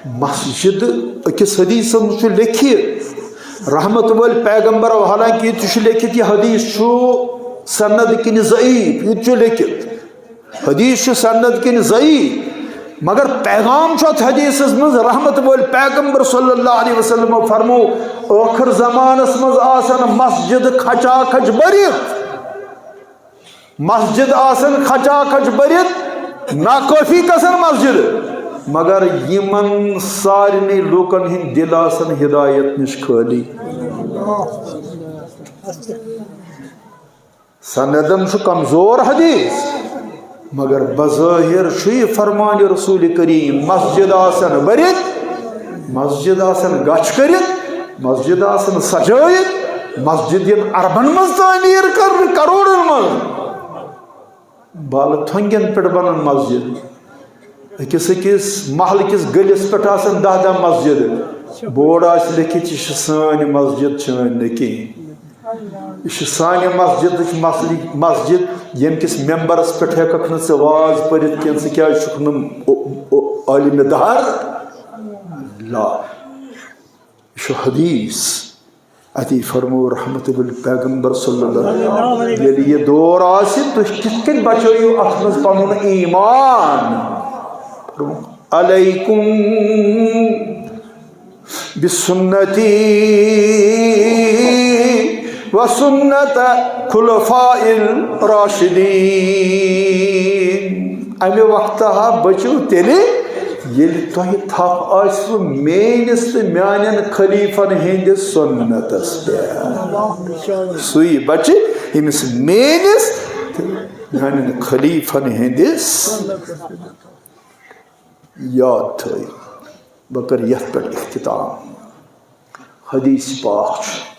مسجد، أکِس حدیثس منٛز چھُ لیکھِتھ، رحمت وٲلۍ پیغمبر، حالانکہ یہِ تہِ چھُ لیکھِتھ، یہِ حدیث چھُ سند کِنہِ ضعیف، یہِ تہِ چھُ لیکھِتھ، حدیث چھُ سند کِنہِ ضعیف، مگر پیغام چھُ اتھ حدیثس منٛز۔ رحمت وٲلۍ پیغمبر صلی اللہ علیہ وسلم فرمو، ٲخر زمانس منٛز آسن مسجد کھچا کھچ بٔرِتھ۔ مسجد آسن کھچا کھچ بٔرِتھ، ناکٲفی گژھن مسجد، مگر یِمن سارنٕے لوٗکن ہٕنٛدۍ دِل آسن ہدایت نِش خٲلی۔ سندن چھُ کمزور حدیث، مگر بظٲہر چھُ یہِ فرمان رسول کریم، مسجد آسن بٔرِتھ، مسجد آسن گچھ کٔرِتھ، مسجد آسن سجٲیِتھ، مسجد یِن اربن منٛز تعمیٖر کرنہٕ، کروڑن منٛز۔ بالہٕ تھۄنگٮ۪ن پٮ۪ٹھ بنن مسجد، أکِس أکِس محلہٕ کِس گٔلِس پٮ۪ٹھ آسن دَہ دَہ مسجدٕ، بورڈ آسہِ لیکھِتھ، یہِ چھِ سٲنۍ مسجد، چٲنۍ نہٕ کِہیٖنۍ۔ یہِ چھِ سانہِ مسجدٕچ مسلہِ-، مسجد، ییٚمہِ کِس ممبرس پٮ۪ٹھ ہٮ۪ککھ نہٕ ژٕ واز پٔرِتھ کینٛہہ، ژٕ کیٛازِ چھُکھ نہٕ او-، او-، عٲلمِ دہر؟ لا، یہِ چھُ حدیث۔ اتی فرمو رحمت وٲلۍ پیغمبر صلی اللہ علیہ وسلم، ییٚلہِ یہِ دور آسہِ، تُہۍ کِتھ کٔنۍ بچٲیِو اتھ منٛز پنُن ایمان؟ فرمو، علیکم بسنتی و سنت خلفاء الراشدین۔ امہِ وقتہٕ ہا بچِو تیٚلہِ، ییٚلہِ تۄہہِ تھپھ آسِوٕ میٲنِس تہٕ میانٮ۪ن خلیفن ہٕنٛدِس سُنتس پٮ۪ٹھ۔ سُے بچہِ، ییٚمِس میٲنِس تہٕ میانٮ۪ن خلیفن ہٕنٛدِس۔ یاد تھٲیِو، بہٕ کرٕ یتھ پٮ۪ٹھ اختتام۔ حدیث پاک چھُ۔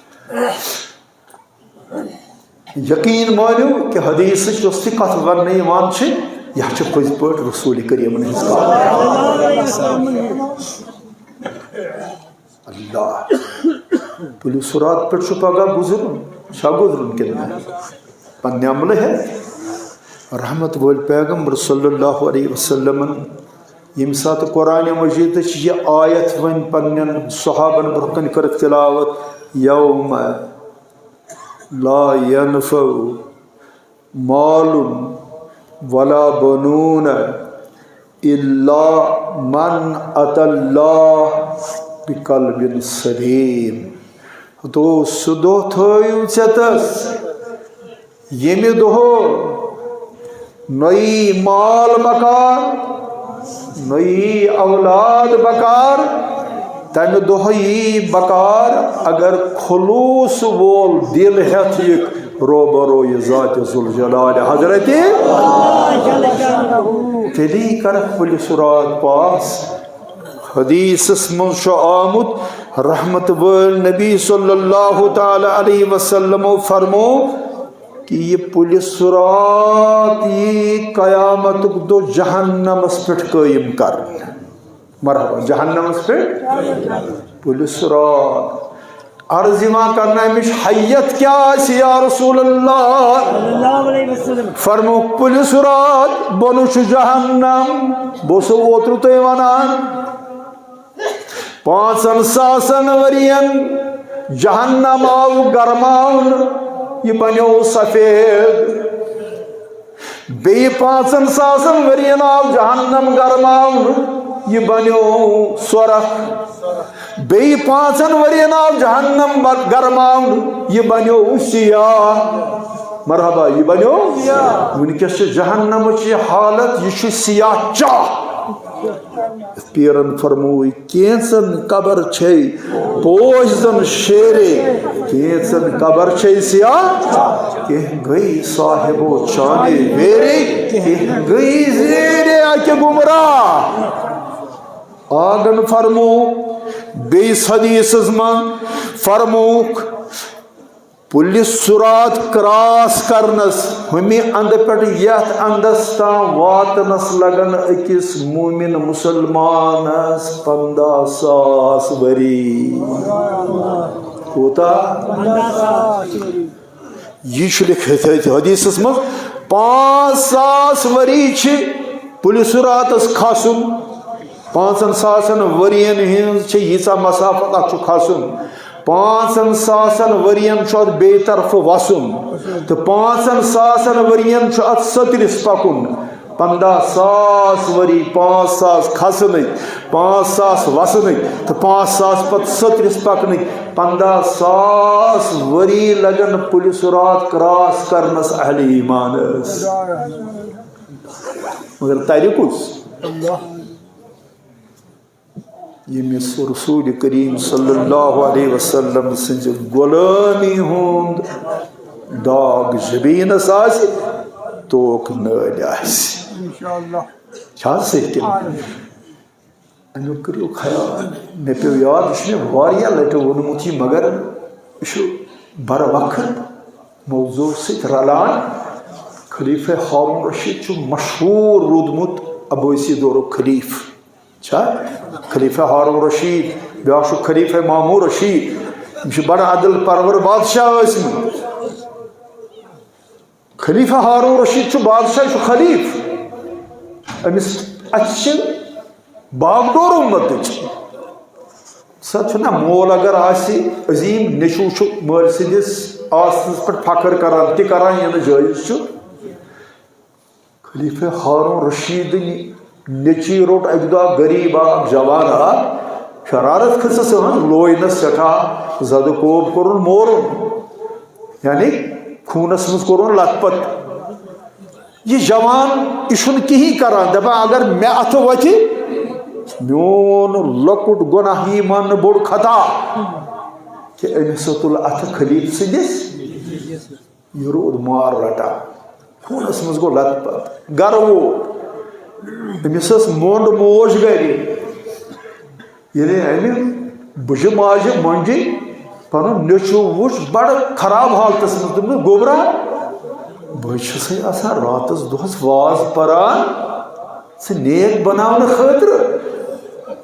یقین مٲنِو کہِ حدیثٕچ یۄس تہِ کتھ وننہٕ یِوان چھِ، یہِ چھِ پٔزۍ پٲٹھۍ رسول کریمن ہٕنٛز کتھ۔ اللہ، پُلہِ صراط پٮ۪ٹھ چھُ پگاہ گُزرُن، چھا گُزرُن کِنہٕ نہ؟ پننہِ عملہٕ ہٮ۪تھ۔ رحمت وٲلۍ پیغمبر صلی اللہ علیہ وسلمن ییٚمہِ ساتہٕ قرآن مجیدٕچ یہِ آیت وۄنۍ پننٮ۪ن صحابن برونٛہہ کنہِ کٔرٕکھ تلاوت، یوم لا ينفع مال ولا بنون إلا من أتى الله بقلب سليم۔ دوست، سُہ دۄہ تھٲیِو ژےٚ تس، ییٚمہِ دۄہ نہ یی مال بکار، نہ یی اولاد بکار، تمہِ دۄہ یی بکار اگر خلوص وول دل ہیتھ یہِ روبرو یہِ ذات ذوالجلال حضرت۔ تیٚلی کرکھ پُلہِ صراط پاس۔ حدیثس منٛز چھُ آمُت، رحمت وٲلۍ نبی صلی اللہ تعالی علیہ وسلمو فرمو، کہ یہِ پُلہِ صراط یی قیامتُک دۄہ جہنمس پٮ۪ٹھ قٲیِم کرنہٕ۔ مرحبا، جہنمس پٮ۪ٹھ پُلہِ صراط۔ عرض یِوان کرنہٕ، اَمِچ حیت کیٛاہ آسہِ یا رسول اللہ؟ فرموکھ، پُلہِ صراط بۄنہٕ چھُ جہنم۔ بہٕ اوسُس اوترٕ تۄہہِ ونان، پانٛژن ساسن ؤرین جہنم آو گرماونہٕ، یہِ بنیو سفید۔ بیٚیہِ پانٛژن ساسن ؤرین آو جہنم گرماونہٕ، یہِ بنیو سۄرخ۔ بیٚیہِ پانٛژن ؤرین آو جہنم ب-، گرماونہٕ، یہِ بنیو سیاہ۔ مرحبا، یہِ بنیو۔ وٕنکیٚس چھِ جہنمٕچ یہِ حالت، یہِ چھُ سیاہ چاہ۔ پیرن فرمووُے، کینٛژن قبر چھے پوش زن شیرے، کینٛژن قبر چھے سیاہ، کینٛہہ گٔے صاحبو چانے ویرے، کینٛہہ گٔے زیرے اکہِ گمراہ۔ آگن فرمو بیٚیِس حدیثس منٛز فرمووُکھ، پُلہِ صراط کراس کرنس، ہُمہِ اندٕ پٮ۪ٹھ یتھ اندس تام واتنس لگن أکِس مومن مسلمانس پنٛداہ ساس ؤری۔ کوٗتاہ؟ یہِ چھُ لیکھِتھ أتھۍ حدیثس منٛز، پانٛژھ ساس ؤری چھِ پُلہِ صراطس کھسُن۔ پانٛژن ساسن ؤرین ہٕنٛز چھِ ییٖژاہ مسافت، اتھ چھُ کھسُن۔ پانٛژن ساسن ؤرین چھُ اتھ بیٚیہِ طرفہٕ وسُن۔ تہٕ پانٛژن ساسن ؤرین چھُ اتھ سٔترِس پکُن۔ پنٛداہ ساس ؤری، پانٛژھ ساس کھسنٕکۍ، پانٛژھ ساس وسنٕکۍ، تہٕ پانٛژھ ساس پتہٕ سٔترِس پکنٕکۍ۔ پنٛداہ ساس ؤری لگن پُلہِ صراط کراس کرنس اہلِ ایمانس۔ مگر ترِ کُس؟ ییٚمِس رسول کریم صلی اللہ علیہ وسلم سٕنٛزِ غلٲمی ہُنٛد داغ جبیٖنس آسہِ، توک نٲلۍ آسہِ۔ انشاءاللہ۔ چھا صحیح کِنہٕ؟ اَمیُک کٔرِو خیال۔ مےٚ پیوٚو یاد، یہِ چھُ مےٚ واریاہ لَٹہِ ووٚنمُت یہِ، مگر یہِ چھُ بر وقت موضوع سۭتۍ رلان۔ خلیفہ ہارون رشید چھُ مشہوٗر روٗدمُت عباسی دورُک خلیفہ۔ چھا؟ خلیفہ ہارون رشید، بیٛاکھ چھُ خلیفہ مامون رشید۔ یِم چھِ بڑٕ عدل پرور بادشاہ ٲسمٕتۍ۔ خلیفہ ہارون رشید چھُ بادشاہ، یہِ چھُ خلیفہ۔ أمِس، اَسہِ چھِ باغ ڈور اُمتٕچ۔ سۄ چھُنہ مول اگر آسہِ عظیٖم، نیٚچوٗ چھُ مٲلۍ سٕنٛدِس آسنَس پٮ۪ٹھ فخر کران تہِ کران، یہِ نہٕ جٲیِز چھُ۔ خلیفہ ہارون رشیدٕنۍ نیٚچی روٚٹ اَکہِ دۄہ غریٖب اکھ جوان اکھ، شرارت کھٔژٕس أہنٛز، لوینس سٮ۪ٹھاہ زدٕ کوب کوٚرُن مورُن، یعنی خوٗنس منٛز کوٚرُن لت پت۔ یہِ جوان، یہِ چھُنہٕ کِہیٖنۍ کران، دپان، اگر مےٚ اتھٕ وتھِ، میون لۄکُٹ گۄناہ یی ماننہٕ، بوٚڑ خطا، کہِ أمِس تُل اتھٕ خلیٖفہٕ سٕنٛدِس۔ یہِ روٗد مار رٹان، خوٗنس منٛز گوٚو لت پت۔ گرٕ ووت، أمِس ٲس مۄنڈ موج گرِ۔ ییٚلہِ أمۍ بٕجہِ ماجہِ مۄنجہِ پنُن نیٚچوٗ وُچھ، بڑٕ خراب حالتس منٛز، دوٚپنَس، "گوٚبرا، بہٕ چھُسَے آسان راتس دۄہس واز پران، ژٕ نیک بناونہٕ خٲطرٕ،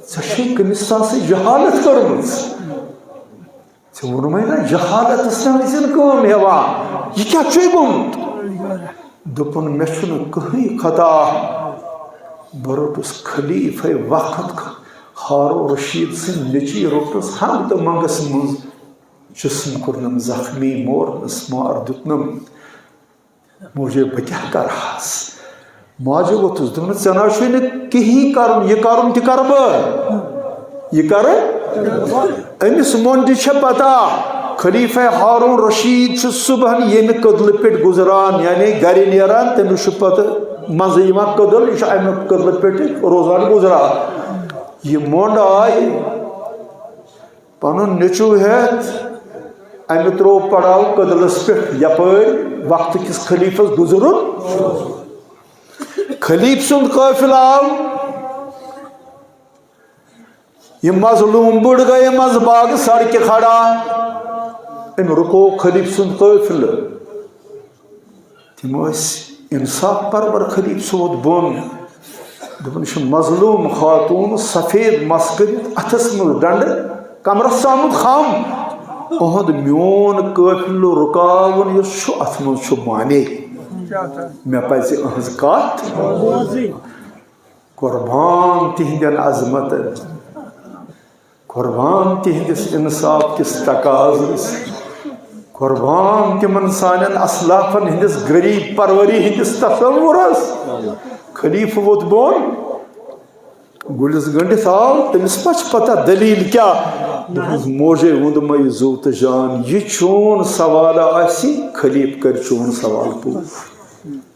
ژےٚ چھے کٔمِس تام سۭتۍ جہالت کٔرمٕژ؟" ژےٚ ووٚنمَے نہ، جہالتس نہ ٲسِن کٲم ہٮ۪وان۔ یہِ کیٛاہ چھُے گوٚمُت؟ دوٚپُن، مےٚ چھُنہٕ کٕہٕنۍ خطا۔ بہٕ روٚٹُس خلیفے وقت، ہارون رشید سٕنٛدۍ نیٚچی روٚٹُس ہنٛگ تہٕ منٛگس منٛز۔ جسم کوٚرنم زخمی، مورنس مار دیُتنم۔ موجے، بہٕ کیٛاہ کرٕ ہس؟ ماجہِ ووٚتھُس، دوٚپنَس، "ژےٚ نہ چھُے نہٕ کِہیٖنۍ کرُن، یہِ کرُن تہِ کرٕ بہٕ۔ یہِ کرٕ؟" أمِس مۄنڈِ چھےٚ پتہ، خلیفہ ہارون رشید چھُ صبحن ییٚمہِ کدلہٕ پٮ۪ٹھ گُزران، یعنی گرِ نیران، تٔمِس چھُ پتہٕ منٛزٕ یِوان کدل، یہِ چھُ اَمہِ کدلہٕ پٮ۪ٹھ روزان گُزران۔ یہِ مۄنڈ آیہِ پنُن نیٚچوٗ ہٮ۪تھ، اَمہِ ترٛوو پڑاو کدلس پٮ۪ٹھ، یپٲرۍ وقتہٕ کِس خلیفس گُزرُن۔ خلیفہٕ سُنٛد قٲفلہٕ آو، یہِ مظلوٗم بٕڑ گٔیہِ منٛزٕ باغہٕ سڑکہِ کھڑا۔ أمۍ رُکوو خلیفہٕ سُنٛد قٲفلہٕ۔ تِم ٲسۍ انصاف پرور خلیفہٕ، سُہ ووٚتھ بۄن۔ دوٚپُن، یہِ چھِ مظلوٗم خاتوٗن، سفید مس کٔرِتھ، اتھس منٛز ڈنڈٕ، کمرس ژامُت خم۔ اُہُنٛد میون قٲفلہٕ رُکاوُن یُس چھُ، اتھ منٛز چھُ معنی۔ مےٚ پزِ اہنٛز کتھ۔ قربان تِہنٛدٮ۪ن عظمتن۔ قربان تِہنٛدِس انصاف کِس تقاضس، قربان تِمن سانٮ۪ن اسلافن ہٕنٛدِس غریب پروری ہٕنٛدِس تصورس۔ خلیفہٕ ووٚتھ بۄن، گُلِس گٔنٛڈِتھ آو، تٔمِس ما چھِ پتہ دٔلیٖل کیٛاہ؟ دوٚپُس، "موجے ووٚنمَے زُو تہٕ جان، یہِ چون سوال آسہِ، خلیفہٕ کرِ چون سوال پوٗرٕ۔"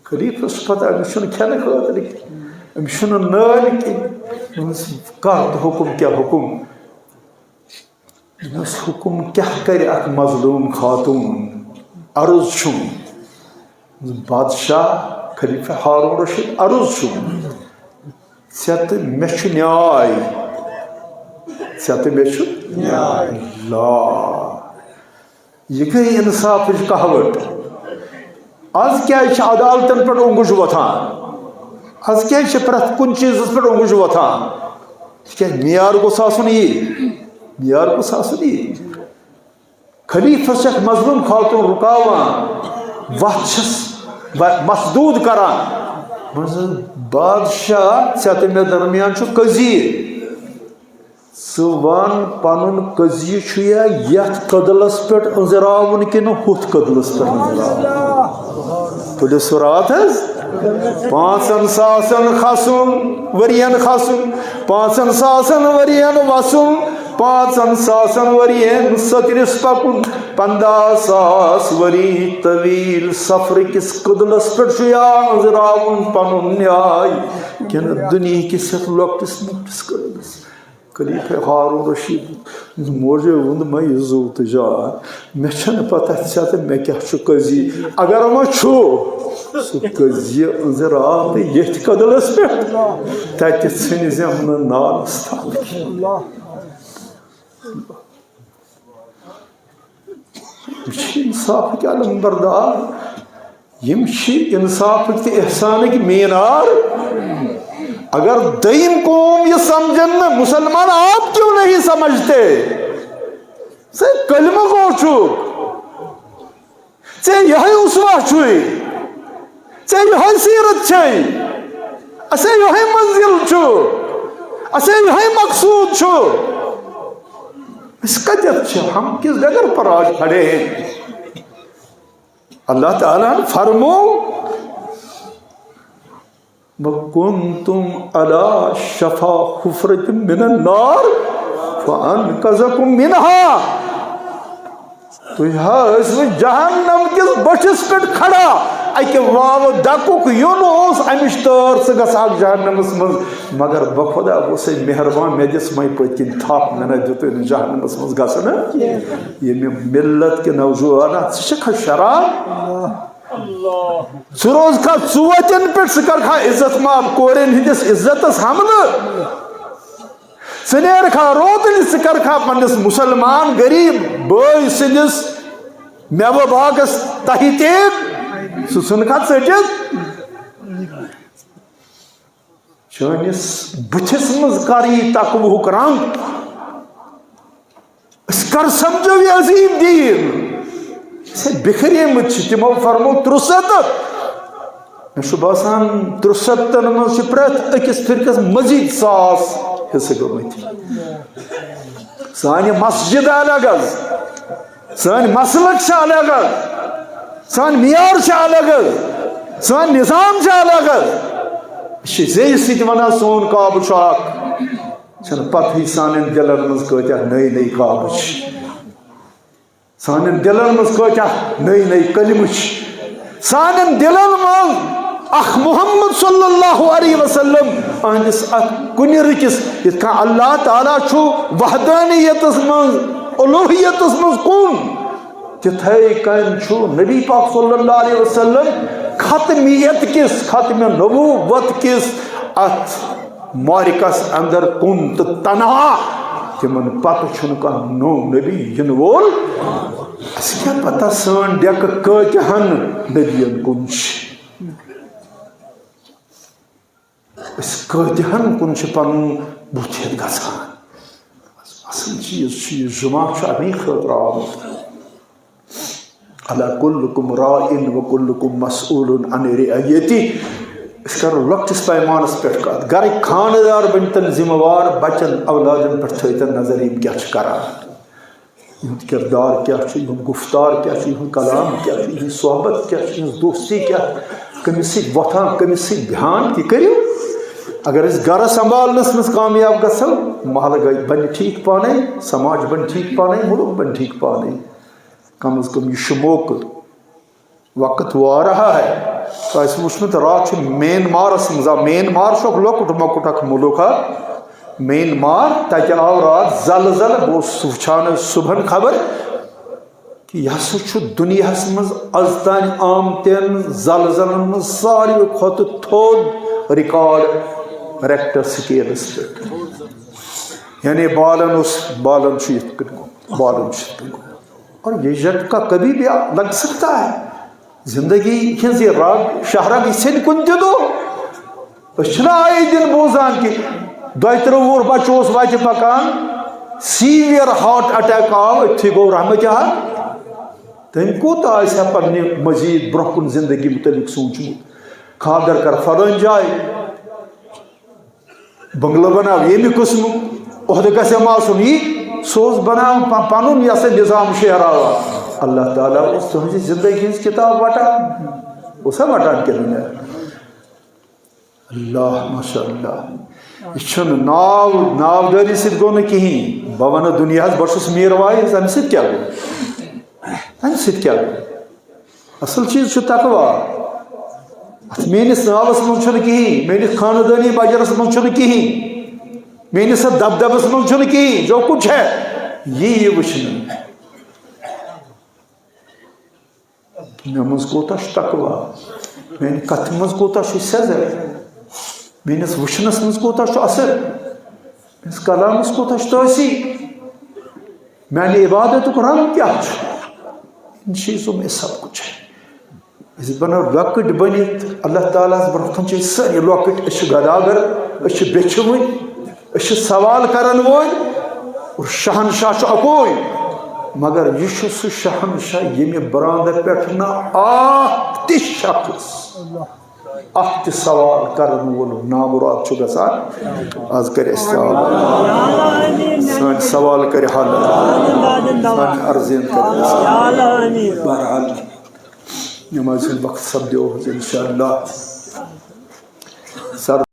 خلیفس چھُ پتہ، أمِس چھُنہٕ کھٮ۪نہٕ خٲطرٕ کینٛہہ، أمِس چھُنہٕ نٲلۍ کینٛہہ۔ دوٚپمَس، "کر تہٕ حُکُم کیٛاہ حُکُم؟" دوٚپمَس، "حُکُم کیٛاہ کرِ اکھ مظلوٗم خاتوٗن؟ عرض چھُم۔" بادشاہ خلیفہ ہارون رشید، عرض چھُم، ژےٚ تہٕ مےٚ چھُ نیاے، ژےٚ تہٕ مےٚ چھُ نیاے۔ لا، یہِ گٔے انصافٕچ کہوٹ۔ از کیٛازِ چھِ عدالتن پٮ۪ٹھ اوٚنٛگُج وۄتھان؟ از کیٛازِ چھِ پرٛٮ۪تھ کُنہِ چیٖزس پٮ۪ٹھ اوٚنٛگُج وۄتھان؟ تِکیٛازِ معیار گوٚژھ آسُن یی، معیار گوٚژھ آسُن یی۔ خلیفس چھکھ مظلوم خاتون رکاوان، وتھ چھس و-، مسدود کران۔ بادشاہ، ژےٚ تہٕ مےٚ درمیان چھُ قضیہِ۔ ژٕ ون، پنُن قضیہِ چھُ یا یتھ کدلس پٮ۪ٹھ أنزراوُن کِنہٕ ہُتھ کدلس پٮ۪ٹھ أنزراوُن؟ تُلِو سُرات حظ۔ پانٛژن ساسن کھسُن، ؤرین کھسُن، پانٛژن ساسن ؤرین وسُن، پانٛژن ساسن ؤرین سٔترِس پکُن، پنٛداہ ساس ؤری طویل سفرٕ کِس کدلس پٮ۪ٹھ چھُ یا أنزراوُن پنُن نیاے، کِنہٕ دُنیہکِس یتھ لۄکٹِس مۄکٹِس کدلس؟ خلیفہ ہارون رشید، موجے ووٚن مےٚ یہِ زُو تہٕ جان، مےٚ چھَنہٕ پتہ ژےٚ تہٕ مےٚ کیٛاہ چھُ قضیہِ۔ اگر وۄنۍ چھُ، سُہ قضیہِ أنزراو تہٕ ییٚتھۍ کدلس پٮ۪ٹھ، تتہِ ژھٕنہِ زٮ۪م نہٕ نالس تل۔ یِم چھِ انصافٕکۍ علم بردار، یِم چھِ انصافٕکۍ تہٕ احسانٕکۍ مینار۔ اگر دوٚیِم قوم یہِ سمجھن نہٕ، مسلمان آپ کیوں نہیں سمجھتے؟ ژٕ کلمہٕ گوٚو چھُکھ، ژےٚ یِہوٚے اسوہ چھُے، ژےٚ یِہوٚے سیرت چھے، اَسے یِہوٚے منزل چھُ، اَسے یِہوٚے مقصود چھُ۔ أسۍ کتٮ۪تھ چھِ؟ ہم کس ڈگر پر آج کھڑے ہیں؟ اللہ تعالیٰ ہن فرمو، "وَكُنْتُمْ عَلَى شَفَا حُفْرَةٍ مِنَ النَّارِ فَأَنْقَذَكُمْ مِنْهَا۔" تُہۍ حظ ٲسوٕ جہنم کِس بٔٹھِس پٮ۪ٹھ کھڑا، اَکہِ واوٕ دَکُک یُن اوس، اَمِچ تٲر ژٕ گژھکھ جہنمس منٛز۔ مگر بہٕ خۄدا گوٚو سَے مہربان، مےٚ دِژ وۄنۍ پٔتۍ کِنۍ تھپھ، مےٚ نہ دیُتُے نہٕ جہنمس منٛز گژھنہٕ۔ ییٚمہِ مِلت کہِ نوجوانہ، ژٕ چھَکھا شراب؟ ژٕ روزکھا ژُوَتٮ۪ن پٮ۪ٹھ، ژٕ کرکھا عزت ماب، کورٮ۪ن ہٕنٛدِس عزتس حملہٕ؟ ژٕ نیرکھا روتلہِ، ژٕ کرکھا پننِس مسلمان غریب بٲے سٕنٛدِس مٮ۪وٕ باغس تہہِ تیگ؟ سُہ ژھُنکھا ژٔٹِتھ؟ چٲنِس بٕتھِس منٛز کر یی تقوہُک رنگ؟ أسۍ کر سمجھو یہِ عظیٖم دیٖن؟ أسۍ ہے بِکھریمٕتۍ چھِ، تِمو فرمو ترُسَتتھ۔ مےٚ چھُ باسان، ترُسَتتھن منٛز چھِ پرٛٮ۪تھ أکِس فرقس مزید ساس حصہٕ گٔمٕتۍ۔ سانہِ مسجد الگ حظ، سٲنۍ مسلک چھِ الگ حظ، سٲنۍ معیار چھِ الگ حظ، سٲنۍ نظام چھِ الگ حظ۔ أسۍ چھِ زیٚیہِ سۭتۍ ونان، سون کعبہٕ چھُ اکھ۔ چھنہٕ پتہٕے سانٮ۪ن دِلن منٛز کۭتیاہ نٔے نٔے کعبہٕ چھِ، سانٮ۪ن دِلن منٛز کۭتیاہ نٔے نٔے کلمہٕ چھِ، سانٮ۪ن دِلن منٛز اکھ محمد صلی اللہ علیہ وسلم، أہنٛدِس اتھ کُنہِ رٕکِس، یِتھ کٔنۍ اللہ تعالیٰ چھُ وحدانیتس منٛز، الوہیتس منٛز کُن، تِتھے کٔنۍ چھُ نبی پاک صلی اللہ علیہ وسلم ختمیت کِس، ختم نبوت کِس اتھ معرکس اندر کُن تہٕ تنہا۔ تِمن پتہٕ چھُنہٕ کانٛہہ نوٚو نبی یِنہٕ وول۔ اسہِ کیٛاہ پتہ سٲنۍ ڈیکہٕ کۭتیاہن نبین کُن چھِ؟ أسۍ کۭتیاہن کُن چھِ پنُن بُتھ ہٮ۪تھ گژھان؟ اصل چیٖز چھُ یہِ، جمعہ چھُ اَمی خٲطرٕ آمُت۔ الا کلکم راعٍ و کلکم مسئول عن رعیتہ۔ أسۍ کرو لۄکٹِس پیمانس پٮ۪ٹھ کتھ۔ گرٕکۍ خانہٕ دار بٔنۍتن ذمہٕ وار، بچن اولادن پٮ۪ٹھ تھٲیتن نظر، یِم کیٛاہ چھِ کران، یِہُنٛد کردار کیٛاہ چھُ، یِہُنٛد گفتار کیٛاہ چھُ، یِہُنٛد کلام کیٛاہ چھُ، یِہٕنٛز صحبت کیٛاہ چھِ، یِہٕنٛز دوستی کیٛاہ چھِ، کٔمِس سۭتۍ وۄتھان، کٔمِس سۭتۍ بیٚہان، تہِ کٔرِو۔ اگر أسۍ گرٕ سنبھالنس منٛز کامیاب گژھو، محلہٕ گژھِ بنہِ ٹھیٖک پانے، سماج بنہِ ٹھیٖک پانے، مُلک بنہِ ٹھیٖک پانے۔ کم از کم یہِ چھُ موقعہٕ۔ وقت وہ آ رہا ہے۔ تۄہہِ آسہِ وٕچھمُت، راتھ چھُ میانمارس منٛز آو، میانمار چھُ اکھ لۄکُٹ مۄکُٹ اکھ مُلک ہا، میانمار، تتہِ آو راتھ زلزلہٕ۔ بہٕ اوسُس وٕچھان صُبحن خبر کہِ یہِ ہسا چھُ دُنیاہس منٛز از تام آمتٮ۪ن زلزلن منٛز ساروی کھۄتہٕ تھوٚد ریکارڈ ریکٹر سکیلس پٮ۪ٹھ۔ یعنی بالن اوس، بالن چھُ یِتھ کٔنۍ گوٚمُت، بالن چھُ یِتھ کٔنۍ گوٚمُت۔ اور یہ جھٹکا کبھی بھی لگ سکتا ہے۔ زندگی ہٕنٛز یہِ رگ، شاہرگ، یہِ ژھیٚنہِ کُنہِ تہِ دۄہ۔ أسۍ چھِنہ آیے دِن بوزان کہِ دۄیہِ ترٕٛہ وُہُر بچہٕ اوس وتہِ پکان، سیویئر ہارٹ اٹیک آو، أتھی گوٚو رحمتِ حق۔ تٔمۍ کوٗتاہ آسہِ ہا پننہِ مزید برونٛہہ کُن زندگی متعلق سوٗنٛچمُت؟ خانٛدر کر فلٲنۍ جایہِ، بنگلہٕ بناو ییٚمہِ قٕسمُک، عہدٕ گژھٮ۪م آسُن یی، سُہ اوس بناوان پ-، پنُن یہِ ہسا نظام شہراوان۔ اللہ تعالیٰ اوس تُہنٛزِ زندگی ہٕنٛز کتاب وٹان۔ اوسا وٹان کِنہٕ نہ؟ اللہ، ماشاء اللہ۔ یہِ چھُنہٕ ناو، ناودٲری سۭتۍ گوٚو نہٕ کِہیٖنۍ۔ بہٕ وَنہٕ دُنیاہَس، بہٕ چھُس میٖر وایِز، اَمہِ سۭتۍ کیٛاہ گوٚو؟ اَمہِ سۭتۍ کیٛاہ گوٚو؟ اصل چیز چھُ تقوی۔ اتھ میٲنِس ناوس منٛز چھُنہٕ کِہیٖنۍ، میٲنِس خاندٲنی بجرس منٛز چھُنہٕ کِہیٖنۍ، میٲنِس اتھ دبدبس منٛز چھُنہٕ کِہیٖنۍ، جو کچھ ہے، یی یہِ وٕچھنہٕ۔ مےٚ منٛز کوٗتاہ چھُ تقوی، میانہِ کتھِ منٛز کوٗتاہ چھُ سیٚزر، میٲنِس وٕچھنس منٛز کوٗتاہ چھُ اثر، میٲنِس کلامس کوٗتاہ چھُ تٲثیر، میانہِ عبادتُک رنگ کیٛاہ چھُ؟ ان چیزوں میں سب کچھ ہے۔ أسۍ بنو لۄکٕٹۍ بٔنِتھ، اللہ تعالیٰ ہس برونٛہہ کُن چھِ أسۍ سٲری لۄکٕٹۍ، أسۍ چھِ گداگر، أسۍ چھِ بیچھِ وٕنۍ، أسۍ چھِ سوال کرن وٲلۍ، اور شہنشاہ چھُ اکوے۔ مگر یہِ چھُ سُہ شہنشاہ، ییٚمہِ برانٛدٕ پٮ۪ٹھ نہٕ اکھ تہِ شخص اکھ تہِ سوال کرن وول نامراد چھُ گژھان۔ از کرِ اَسہِ سوال، سٲنۍ سوال کرِ حل، سانہِ عرضین کرِ حل۔ بہرحال، نمازِ ہُنٛد وقت سپدیو حظ، انشاءاللہ۔ سر